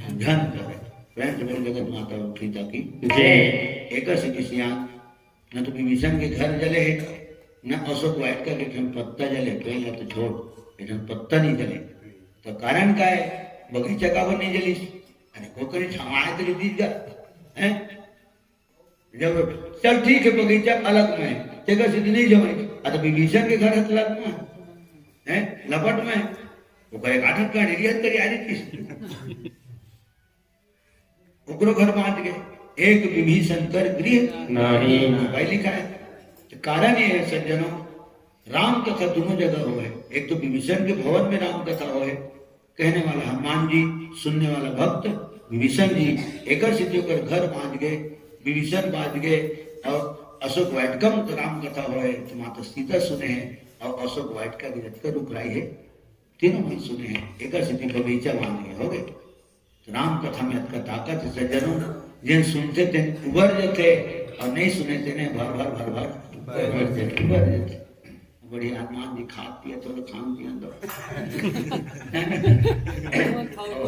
झन पड़े। प्रेम से बोल जगत माता सीता की जय। एकर से किसियान न तो विभीषण के घर जले हे, न अशोक वाटिका के एक ठन पत्ता जले, पेड़ ला तो छोड़, एक ठन पत्ता नहीं जले। तो कारण का है? बगीचा काबर नहीं जलिस? अरे, को करे छावाए तो दीदा, हैं? जब चल ठीक है, बगीचा अलग में, तेकर से नहीं जमे, आ तो विभीषण के घर अलग में, हैं? लपट में, ओकर एक आठ का डेढ़ हद करी आ रही थी। ओकरो घर बांट गए, एक विभीषण कर गृह नारी। भाई लिखा है। तो कारण ये है सज्जनों, राम कथा दोनों जगह होए। एक तो विभीषण के भवन में राम कथा होए, कहने वाला हनुमान जी, सुनने वाला भक्त विभीषण जी, एकर से ओकर घर बांट गए, विभीषण बांट गए, और अशोक वाटिका में तो राम कथा होए, तो माता सीता सुने हैं, और अशोक वाटिका के जतका रुखराई है, तीनों मन सुने हैं, एकर से बगीचा बांट गए, हो गए। राम कथा में अतका ताकत है सज्जनों, जेन सुनथे तेन उबर जथे, और नहीं सुने तेने भर भर भर भर भर जथे, उबर जथे। बढ़िया हनुमान जी खात पिए तो खान पिए दो।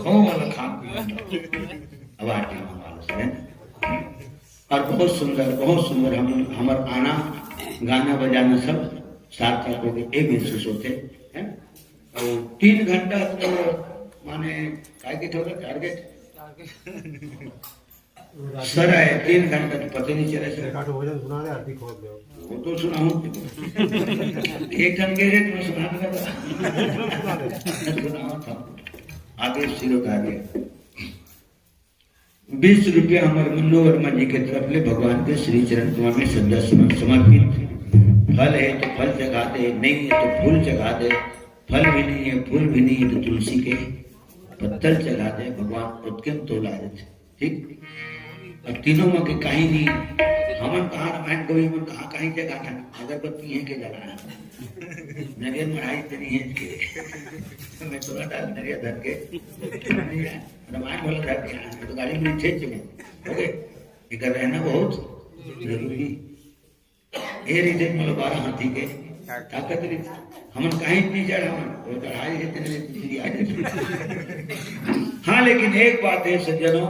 हो वाला खान पिए दो। अब आरती में वाला से, है ना? और बहुत सुंदर, बहुत सुंदर हम, हमर आना, गाना बजाना सब सार्थक हो गए, ये महसूस होते, है ना? और तीन घंटा तो माने काय के थोड़ा टारगेट सर है, तीन घंटा तो पता नहीं चला सर। एक आठ भजन सुना दे, आरती खोल दो। वो तो सुनाऊं, एक जन के रेट में सुना दे। सुनाओ था। आगे सिरो आगे। बीस रुपया हमर मुन्नू वर्मा जी के तरफ ले भगवान के श्री चरण कमल में श्रद्धा सुमन समर्पित। फल है तो फल चढ़ा दे, नहीं है तो फूल चढ़ा दे। फल भी नहीं है, फूल भी नहीं है तो तुलसी के पत्तल चढ़ा दे, भगवान खुद के तोला देथे। ठीक? अब तीनों में के कहीं नहीं, हमन कहाँ रामायण को, हमन कहाँ कहीं जगह था, अगरबत्ती है के जगह है, नरियर मढ़ाई तेरी है के, मैं थोड़ा डाल नरियर धर के, रामायण बोल रहा है, तो गाड़ी में छेद चले, ओके? इधर रहना बहुत जरूरी। ये रीते मतलब बारह हाथी के ताकत रीते। हमन कहीं नहीं चढ़, हमन वो चढ़ाई है तेरे लिए आ जाए। हाँ, लेकिन एक बात है सज्जनों,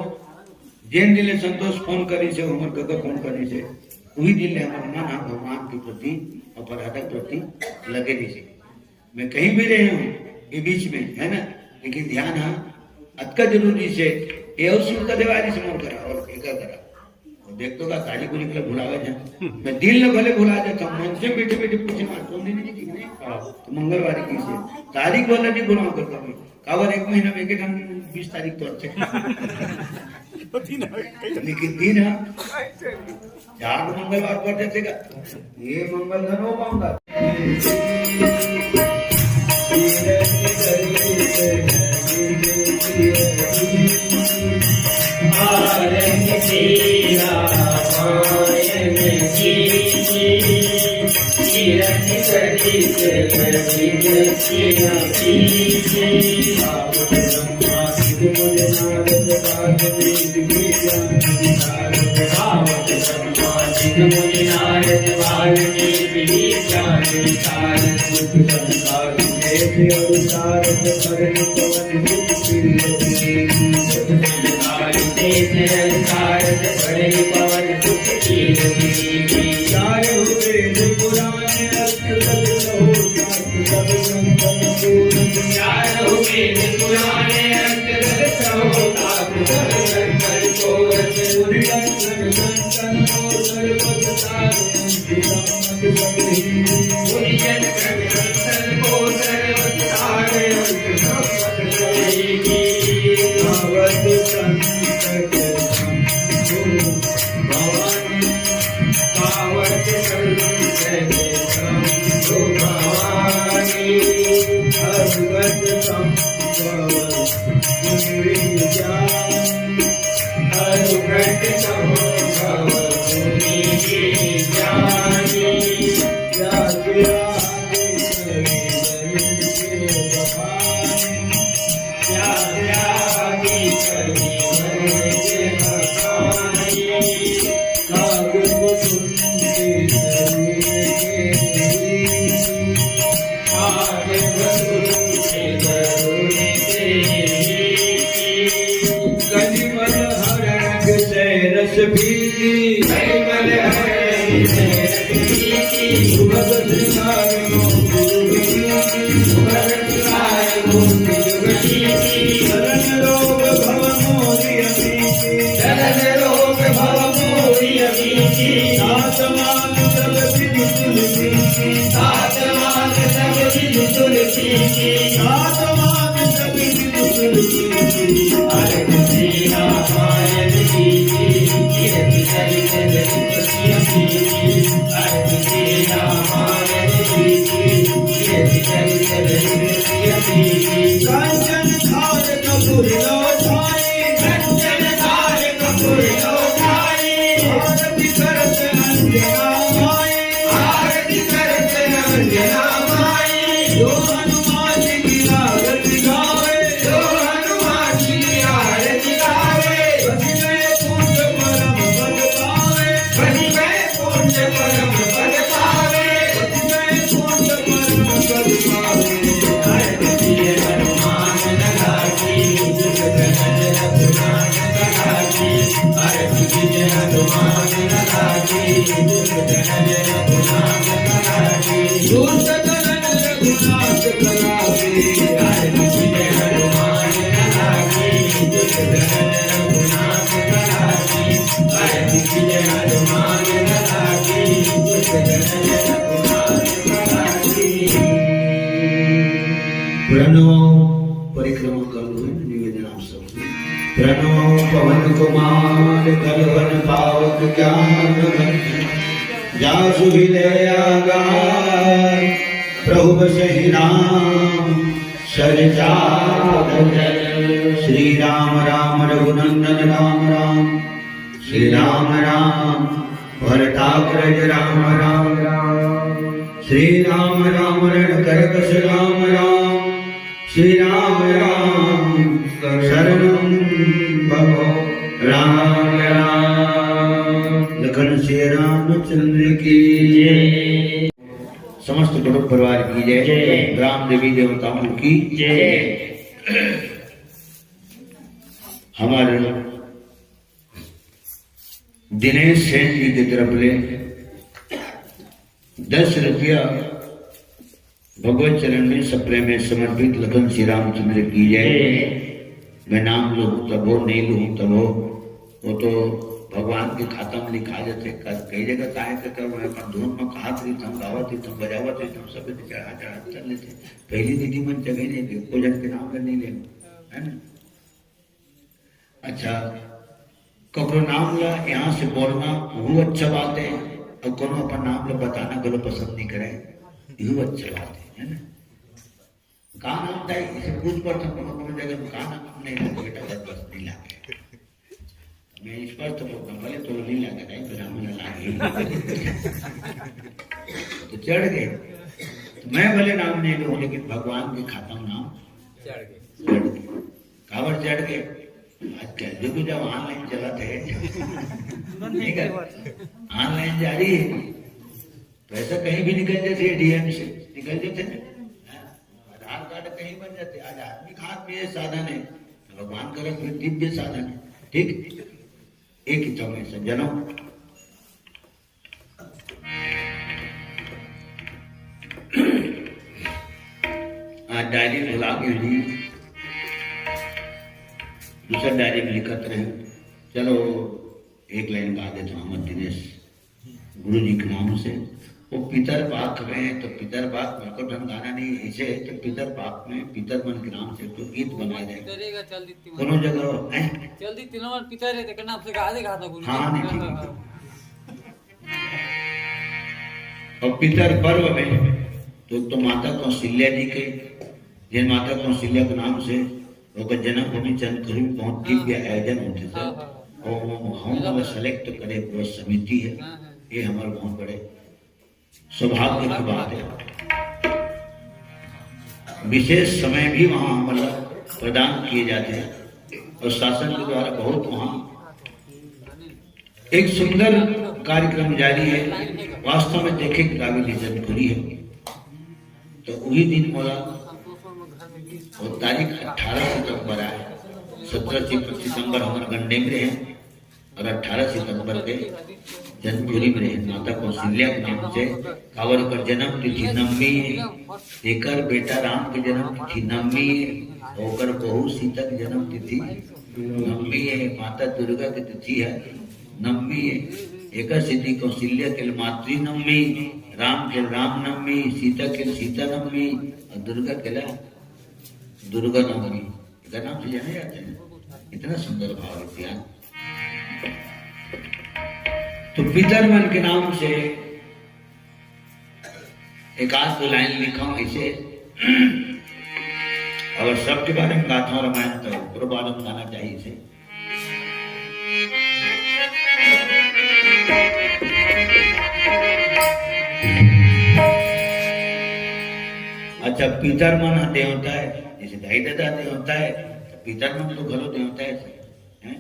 जिन दिन ले संतोष फोन करी से, हमर कका फोन करी से, वही दिन ले हमर मन हा भगवान के प्रति और प्रसाद के प्रति लगे नहीं से। मैं कहीं भी रहे हूँ ये बीच में, है ना, लेकिन ध्यान, हाँ, अतका जरूरी से, ये और सुन का देवारी से मोर करा और एकर करा। और देख तो का तारीख को निकला भुलावे जा। मैं दिल में भले भुला जाता हूँ, मन से बैठे बैठे पूछे मार कौन दिन जी ठीक नहीं। तो मंगलवार की से तारीख वाला नहीं भुलाऊं करता मैं। काबर एक महीना में एक ढंग बीस तारीख तो अच्छे। लेकिन दिन है, चार मंगलवार कर देते का? ये मंगल धन हो पाऊंगा। आरती तेरा पायन की, तीरथ सरित ललित सिया की। आवत ब्रह्मा सिद्ध मुनि नारद वाल्मीकि ज्ञान विशारद। आवत ब्रह्मा सिद्ध मुनि नारद वाल्मीकि ज्ञान विशारद। सुख संसार देश अवतारत धरणी पवन सुत प्रिय। सुख संसार देश अवतारत धरणी पवन सुत प्रिय। चारों वेद पुराण अष्ट सत कहो सात सब संतन को। चारों वेद पुराण अष्ट सत कहो सात सब संतन को। मुनि लक्षण संतन को सर्वत सार। प्रणव परिक्रमा कर लो, निवेदन आप सब। प्रणव पवन कुमार कलवन पावक ज्ञान गंज, जासु हृदय आगार प्रभु बसहि राम सर चाप धर। श्री राम राम रघुनंदन राम राम, श्री राम राम भरताग्रज राम राम राम। श्री राम राम रण करकस राम राम। श्री राम राम शरणम भव राम राम। लखन श्री रामचंद्र की जय। समस्त कुटुंब परिवार की जय। जय। ग्राम देवी देवताओं की जय। हमारे दिनेश सेन जी की तरफ ले दस रुपया भगवत चरण में सप्रेम में समर्पित लखन श्री रामचंद्र की जय। मैं नाम लूँ तब हो, नहीं लूँ तब हो, वो तो भगवान के खाता में लिखा जाथे। कई जगह काहे के कर मैं अपन धुन में कहत रहिथंव, गावत रहिथंव, बजावत रहिथंव, सब चढ़ा चढ़ा चल लेथे। पहली दीदी मन जगह नहीं दे, को जन के नाम ले नहीं ले, है ना? अच्छा, ककरो नाम ला यहाँ से बोलना वो अच्छा बात है, और कोनो अपन नाम ला बताना घलो पसंद नहीं करे, यहू अच्छा बात है, है ना? का नाम था, इसे पूछ पर था, कोनो कोनो जगह में का नाम नहीं लगे, बेटा बस बस नहीं लगे। मैं इस पर तो बोलता हूँ, भले तो नहीं लगे, नहीं तो नाम ना लगे। तो चढ़ गए। तो मैं भले नाम नहीं लूँ, लेकिन भगवान के खाता में नाम चढ़ गए। चढ़ गए। काबर चढ़ गए? आजकल जो भी जब ऑनलाइन चलत है, ठीक है, ऑनलाइन जारी है, पैसा कहीं भी निकल जाथे, एटीएम से निकल जाथे ना। हाँ, आधार कार्ड कहीं बन जाथे। आज आदमी के हाथ में ये साधन है, तो भगवान करत फिर दिव्य साधन है। ठीक, एक ही समय से जनम। आज डायरी भुला गए जी, दूसरा डायरी में लिखत रहे। चलो, एक लाइन गा देता हूँ मैं दिनेश गुरु जी के नाम से। वो पितर पाक में, तो पितर पाक मेरे को ढंग गाना नहीं, ऐसे है कि पितर पाक में पितर मन के नाम से एक गीत बनाए जाए। पितरे का चल दी तीन कोनो जगह हो, हैं? चल दी तीनों मन पितर है, तेकर नाम से गा दे, गा दो गुरु हाँ, जी। नहीं, ठीक है। और पितर पर्व में तो, तो माता कौशल्या जी के, जिन माता कौशल्या के नाम से ओकर जन्मभूमि चंद्रखुरी में बहुत दिव्य आयोजन होथे सर। हाँ, हाँ। और वो हम लोग सेलेक्ट करे पूरा समिति है, हाँ, हाँ। ये हमारे बहुत बड़े सौभाग्य की बात है। विशेष समय भी वहाँ मतलब प्रदान किए जाते हैं और शासन के द्वारा बहुत वहाँ एक सुंदर कार्यक्रम जारी है, वास्तव में देखे के काबिल जरूरी है। तो वही दिन मोला, वो तारीख अठारह सितंबर आए, सत्रह सितंबर हमारे गंडे में रहे और अठारह सितंबर के जन्मपुरी में रहे। माता कौशल्या के नाम से काबर कर जन्म तिथि नवमी है, एकर बेटा राम के जन्म तिथि नवमी है, ओकर बहू सीता के जन्म तिथि नवमी है, माता दुर्गा के तिथि है नवमी है। एकर सेती कौशल्या के मातृ नवमी, राम के राम नवमी, सीता के सीता नवमी और दुर्गा के ला दुर्गा नवमी। एकर नाम से जाने जाते हैं। इतना सुंदर भाव है प्यार। तो पितर मन के नाम से एक आध दो लाइन लिखा हूं ऐसे। अगर सबके बारे में गाता हूं रामायण तो ओकरो बारे में गाना चाहिए इसे। अच्छा, पितर मन ह देवता है, जैसे दाई ददा देवता है, तो पितर मन तो घलो देवता है, हैं?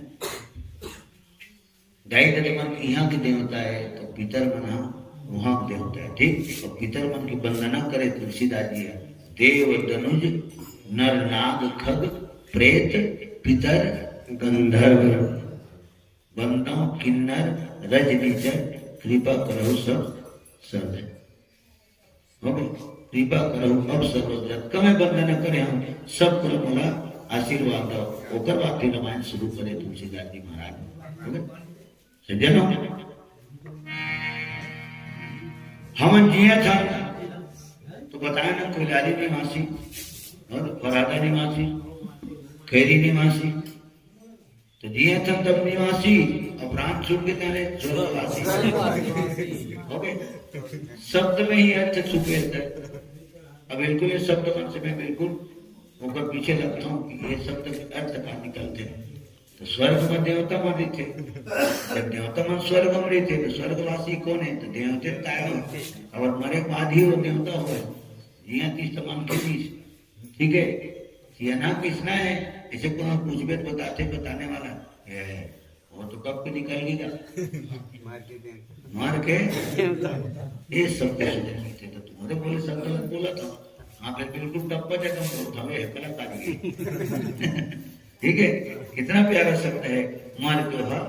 दाई ददा मन इहाँ के देवता है, तो पितर मन ह उहाँ के देवता है, ठीक? और पितर मन की वंदना करे तुलसीदास जी है, देव दनुज नर नाग खग प्रेत पितर गंधर्व, बंदव किन्नर रज निचर कृपा करहु सब सर्व। हो गए? कृपा करहु अब सर्व जगत। कमे वंदना करे हम, सब कुल मोला आशीर्वाद दो। ओकर बाद फिर रामायण शुरू करे तुलसीदास जी महाराज। हो गए? सज्जनों, हमन जियत हन तो बताए ना, कोइलारी निवासी और फरादा निवासी, खैरी निवासी, तो जियत हन तब निवासी, और प्राण छूट के कहले स्वर्गवासी। हो गए? शब्द में ही अर्थ छुपे रहता है। अब बिल्कुल ये शब्द मन से मैं बिल्कुल ओकर पीछे लगता हूँ कि ये शब्द के अर्थ का निकलते हैं। तो स्वर्ग में देवता मन रहिथे, जब देवता मन स्वर्ग में रहिथे, तो स्वर्गवासी कौन है? तो देवते तो आए हो, और मरे के बाद ही वो देवता हो। जिया तीस तमन के तीस, ठीक है? जियना किसना है, ऐसे कोनो पूछबे तो बताते, बताने वाला है, वो तो कब के निकल गया। मार के दे। मार के? ये शब्द सुने थे, तो तुम्हारे बोले शब्द मत बोला था। हाँ, फिर बिल्कुल टप्पा जगह बोल था, वे कलाकारी। ठीक है, कितना प्यारा शब्द है, मार के हा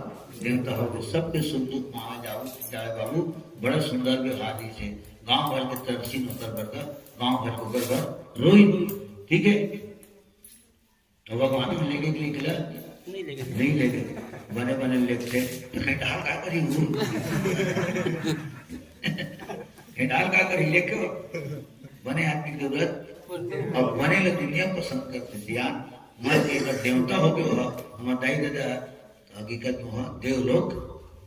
देवता हो, सबके सुख दुख मावा जाओ, जाए बाबू, बड़ा सुंदर व्यवहार इसे। गांव भर के तरसी नौकर बर का, गांव भर के ऊपर बर रोई, ठीक है। तो भगवान मन लेगे कि नहीं लेगे? नहीं लेगे। नहीं लेगे। बने बने लेगथे। तो खेंडाल का करी हूँ? खेंडाल का करी लेके? बने आदमी के जरूरत। अब बने ले दुनिया पसंद करथे सियान। मैं एक देवता हो गयो हो, हमार दाई ददा तो हकीकत में वहाँ देवलोक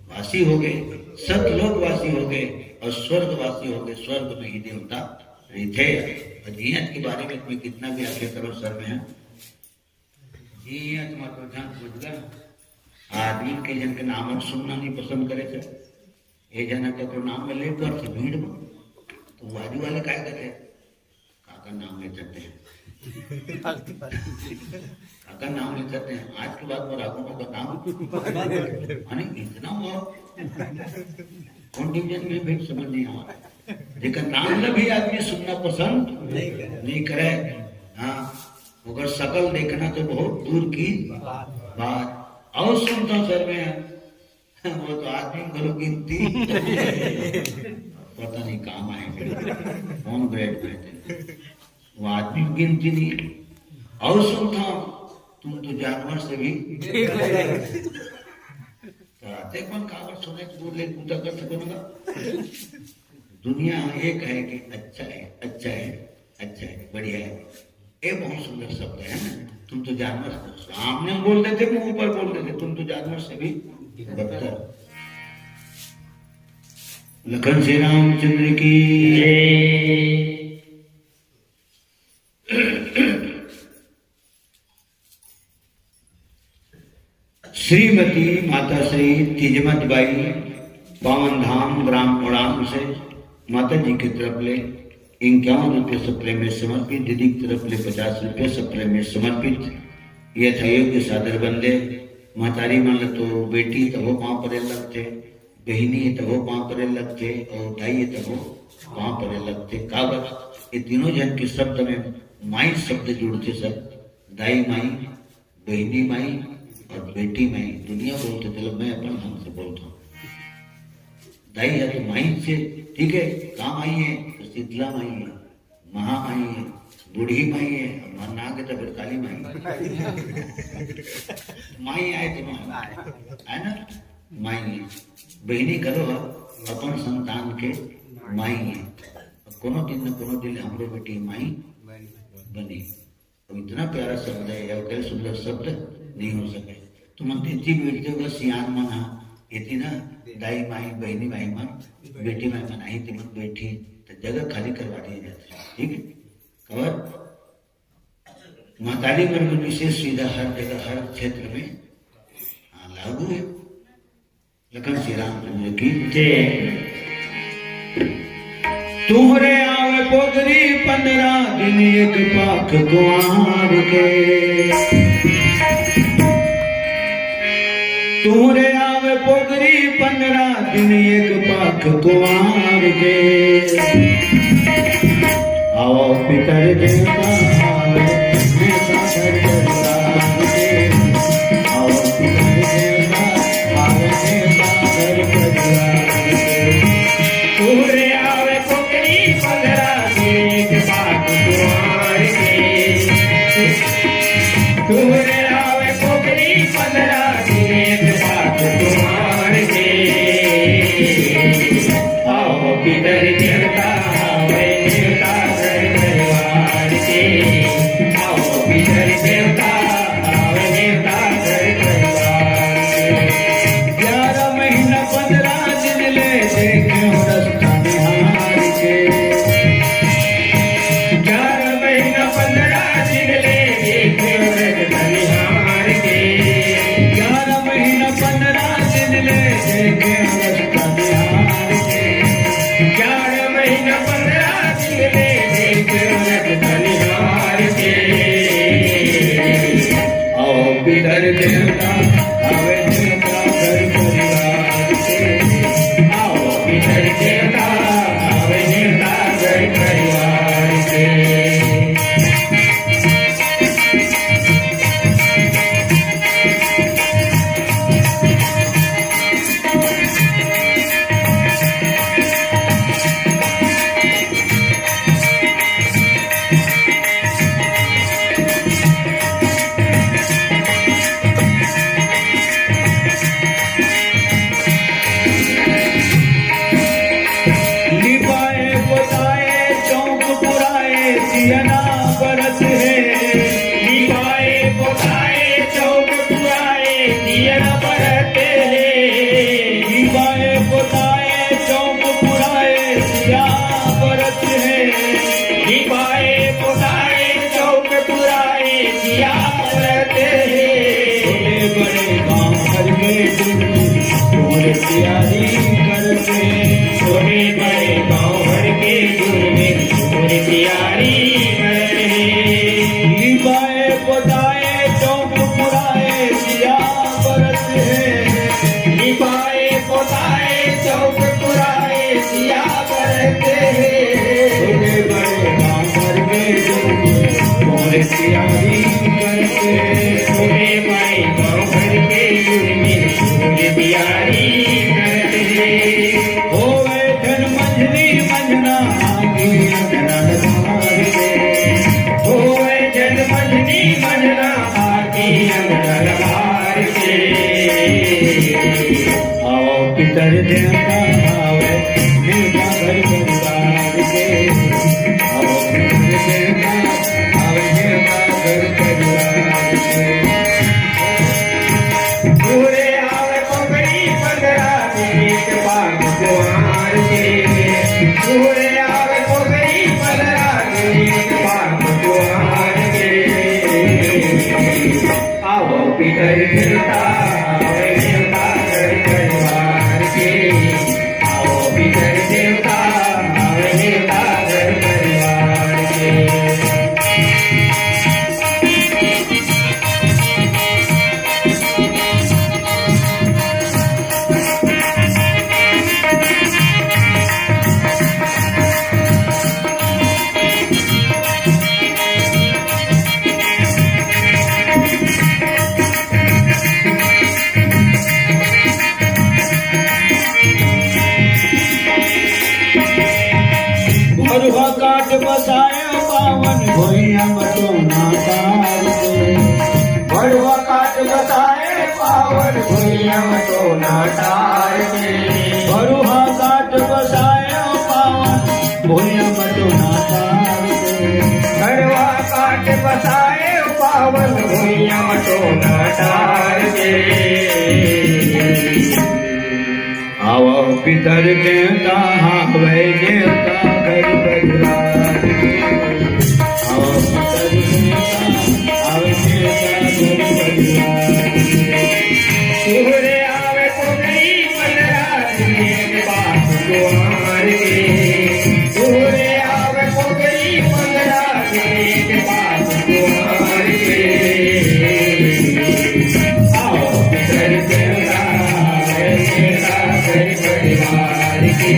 वासी हो गए, सतलोक वासी हो गए और स्वर्ग वासी हो गए। स्वर्ग में ही देवता रहिथे। और जियत के बारे में तुम्हें कितना भी आज्ञा करो, सर में है। जियत मत तो जान बुझ गए। आदमी के जन के नाम सुनना नहीं पसंद करे थे। ये जना के तो नाम में ले पर से भीड़ में। तो वो आजू वाले काय कहते? काका नाम लेथस ते? काका नाम लेथस ते? आज के बाद मोर आगू में तो नाम। अरे इतना वो कौन डिवीजन में भी समझ नहीं आ रहा। लेकिन नाम ला भी आदमी सुनना पसंद नहीं करे। नहीं करे। हाँ, मगर शकल देखना तो बहुत दूर की बात। और सुनता सर में वो तो आदमी घलो गिनती। पता नहीं काम आए, कौन ग्रेड में थे। वो आदमी गिनती नहीं। और सुनता हूँ, तुम तो जानवर से भी। तो आते कौन काबर सोने के बोले पूजा कर सको ना। दुनिया एक है कि अच्छा है, अच्छा है, अच्छा है, बढ़िया है। ये बहुत सुंदर शब्द है ना। तुम तो जानवर से, सामने बोल देते, मुंह ऊपर बोल देते, तुम तो जानवर से भी बदतर। लखन श्री रामचंद्र की। श्रीमती माता श्री तिजमत बाई, पावन धाम ग्राम ओड़ाम से माता जी की तरफ ले इक्यावन रुपये सप्रेम में समर्पित, दीदी की तरफ ले पचास रुपये सप्रेम में समर्पित। यथायोग्य सादर बंदे। महतारी मन ल तो बेटी तभो पाँव परे लगथे, बहिनी तभो पाँव परे लगथे और दाई तभो पाँव परे लगथे। काबर? ये तीनों जन के शब्द में माई शब्द जुड़थे सर। दाई माई, बहिनी माई और बेटी माई। दुनिया बोलथे, चलो मैं अपन ढंग से बोलता हूँ। दाई है तो माई से, ठीक है, का माई है? तो शीतला माई है, महामाई है, बूढ़ी माई है, और मरना के तो फिर काली माई। माई आए तो माई, है ना? माई है। बहिनी घलो ह अपन संतान के माई है। कोनो दिन न कोनो दिन हमरो बेटी माई बनी। अब इतना प्यारा शब्द है, यह कई सुंदर शब्द नहीं हो सके। तुमन तेती मिलते हो सियान मन हा, एती ना दाई माई, बहिनी माई मन, बेटी माई मन आई, तिमन बैठी, तो जगह खाली करवा दिए जाते हैं, ठीक है? और महतारी मन में विशेष सुविधा हर जगह, हर क्षेत्र में, हाँ, लागू है। लखन श्री रामचंद्र की जय। तुहरे आवे पोगरी पंद्रह दिन एक पाख कुआर के। तुहरे आवे पोगरी पंद्रह दिन एक पाख कुआर के। आओ पितर देवता आवे, देवता घर परिवार के। आओ पितर देवता आवे, देवता घर परिवार के। तुहरे आवे पोगरी पंद्रह दिन एक पाख कुआर के। तुहरे आवे पोगरी पंद्रह दिन एक पाख कुआर के। आओ पितर देवता आवे, देवता घर परिवार के। आओ पितर देवता आवे, देवता घर परिवार के। ग्यारह महीना पंद्रह दिन ले देखे रस्ता निहार के। ग्यारह महीना पंद्रह दिन ले देखे रस्ता निहार के। ग्यारह महीना पंद्रह दिन ले देखे रस्ता निहार के। ग्यारह महीना पंद्रह दिन ले देखे रस्ता निहार के। आओ पितर देवता आवे, देवता घर परिवार के। आओ पितर देवता आवे, देवता घर परिवार के। तैयारी करते। छोटे बड़े गाँव भर के जुर्मे, छोटे तैयारी करते। लिपाए पोताए चौक पुराए दिया बरत है। लिपाए पोताए चौक पुराए दिया बरत है। छोटे बड़े गाँव भर के जुर्मे, छोटे तैयारी करते। छोटे बड़े गाँव भर के जुर्मे, छोटे तैयारी करते। होवे झन मंझनी मंझना आगी अंगना लबार के। होवे झन मंझनी मंझना आगी अंगना लबार के। आओ पितर देवता आवे, देवता घर परिवार के। आओ पितर देवता आवे, देवता घर परिवार के। पूरे आवे पगड़ी पगड़ा के, एक बार कुआर के। पूरे आवे पगड़ी पगड़ा के, एक बार कुआर के। आओ पितर देवता, आवे देवता घर परिवार के। आओ पितर देवता, आवे देवता घर परिवार के। भरुआ काट बसाए पावन भुइयां म टोना टार के। भरुआ काट बसाए पावन भुइयां म टोना टार के। भरुआ काट बसाए पावन भुइयां म टोना टार के। भरुआ काट बसाए पावन भुइयां म टोना टार के। आवा पितर देवता, आवे देवता घर परिवार के। आवा पितर देवता, आवे देवता घर परिवार के। तोहरे आवे कोगरी पनरा दिन के बाप कुआर के। तोहरे आवे कोगरी पनरा दिन के बाप कुआर के। आओ पितर देवता, आवे देवता घर परिवार के।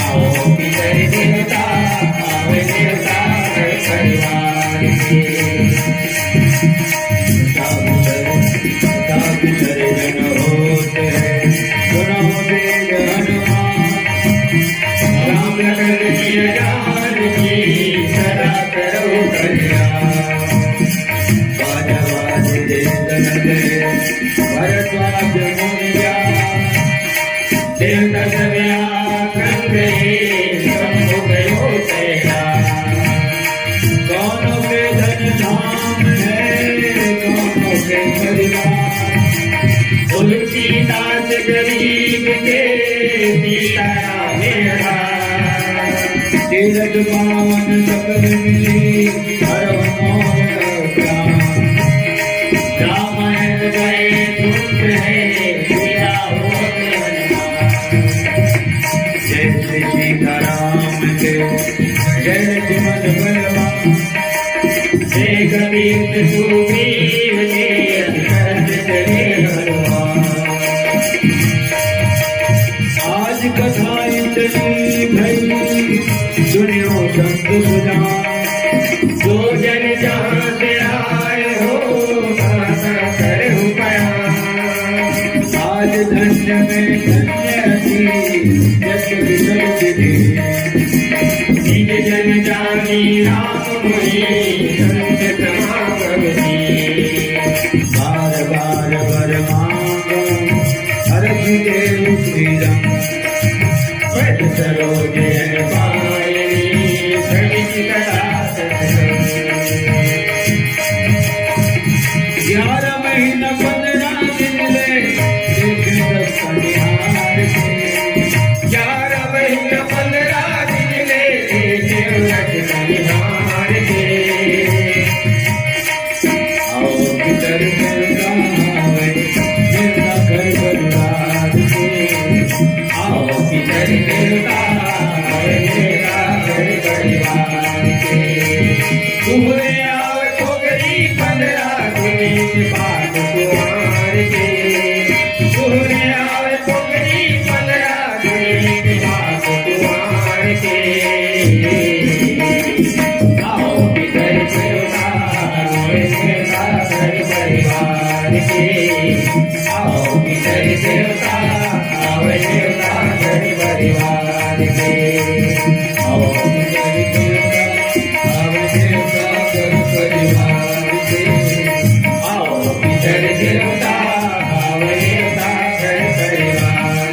आओ पितर देवता, आवे देवता घर परिवार के। पिता पितर, पिता पितर जन होत है, सुनो वेद हनुमान। राम लखन सिया जानकी, सदा करो कल्याण। बाजा बाजे देवगण में, भरद्वाज मुनि जान। देवता सब आखन गए, शंभु गयो कैलास। कौनों के धन धाम है, कौनों के परिवार। तुलसीदास गरीब के, सीताराम आधार। तीरथ पावन सकल मिली, हर मनोरथ राम। रामायण गए धुन है, सीता होत हनुमान। जय श्री सीताराम के, जय लक्ष्मण बलवान। जय कपीस सुग्रीव के, अति कष्ट करे हनुमान। आज कथा इतनी भई, सुनियो संत सुजान। जो जन जहाँ से आए हो, दाता करहु पया। आज धन्य में धन्य थी, जस विशद विधि। निज जन जानी राम मुनि, संत समागम ही। बार बार वर मांगो, हरषि देव श्रीराम। पद सरोज रज पायनी, सहित कथा सतसंग। ग्यारह महीना पन्द्रह दिन ले, देखे दस पनिहार के। ग्यारह महीना पन्द्रह दिन ले, देखे दस पनिहार के। आओ पितर देवता आवे, देवता घर परिवार के।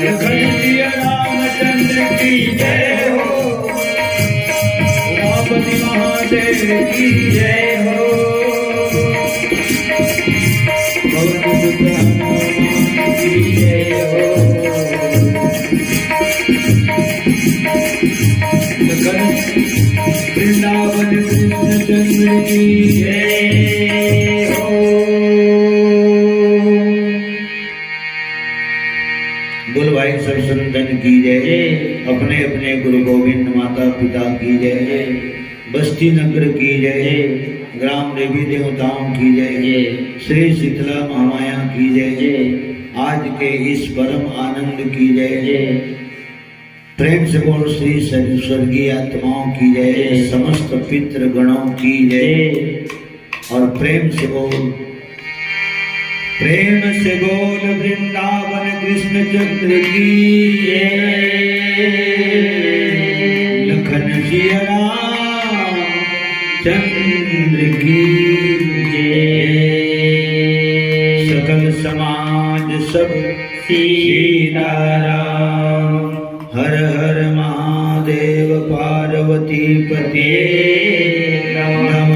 लखन सिया रामचंद्र की जय हो, उमापति महादेव की जय हो, पवन सुत हनुमान की जय हो। लखन वृंदावन कृष्ण चंद्र की जय हो। बोल भाई सब संतन की जय। जय। अपने अपने गुरु गोविंद माता पिता की जय। जय। बस्ती नगर की जय। जय। ग्राम देवी देवताओं की जय। जय। श्री शीतला महामाया की जय। जय। आज के इस परम आनंद की जय। जय। प्रेम से बोल श्री स्वर्गीय आत्माओं की जय। जय। समस्त पितृगणों की जय। जय। और प्रेम से बोल, प्रेम से बोल वृंदावन कृष्ण चंद्र की जय। लखन सिया राम चंद्र की जय। सकल समाज सब सीताराम। हर हर महादेव पार्वती पति नमः।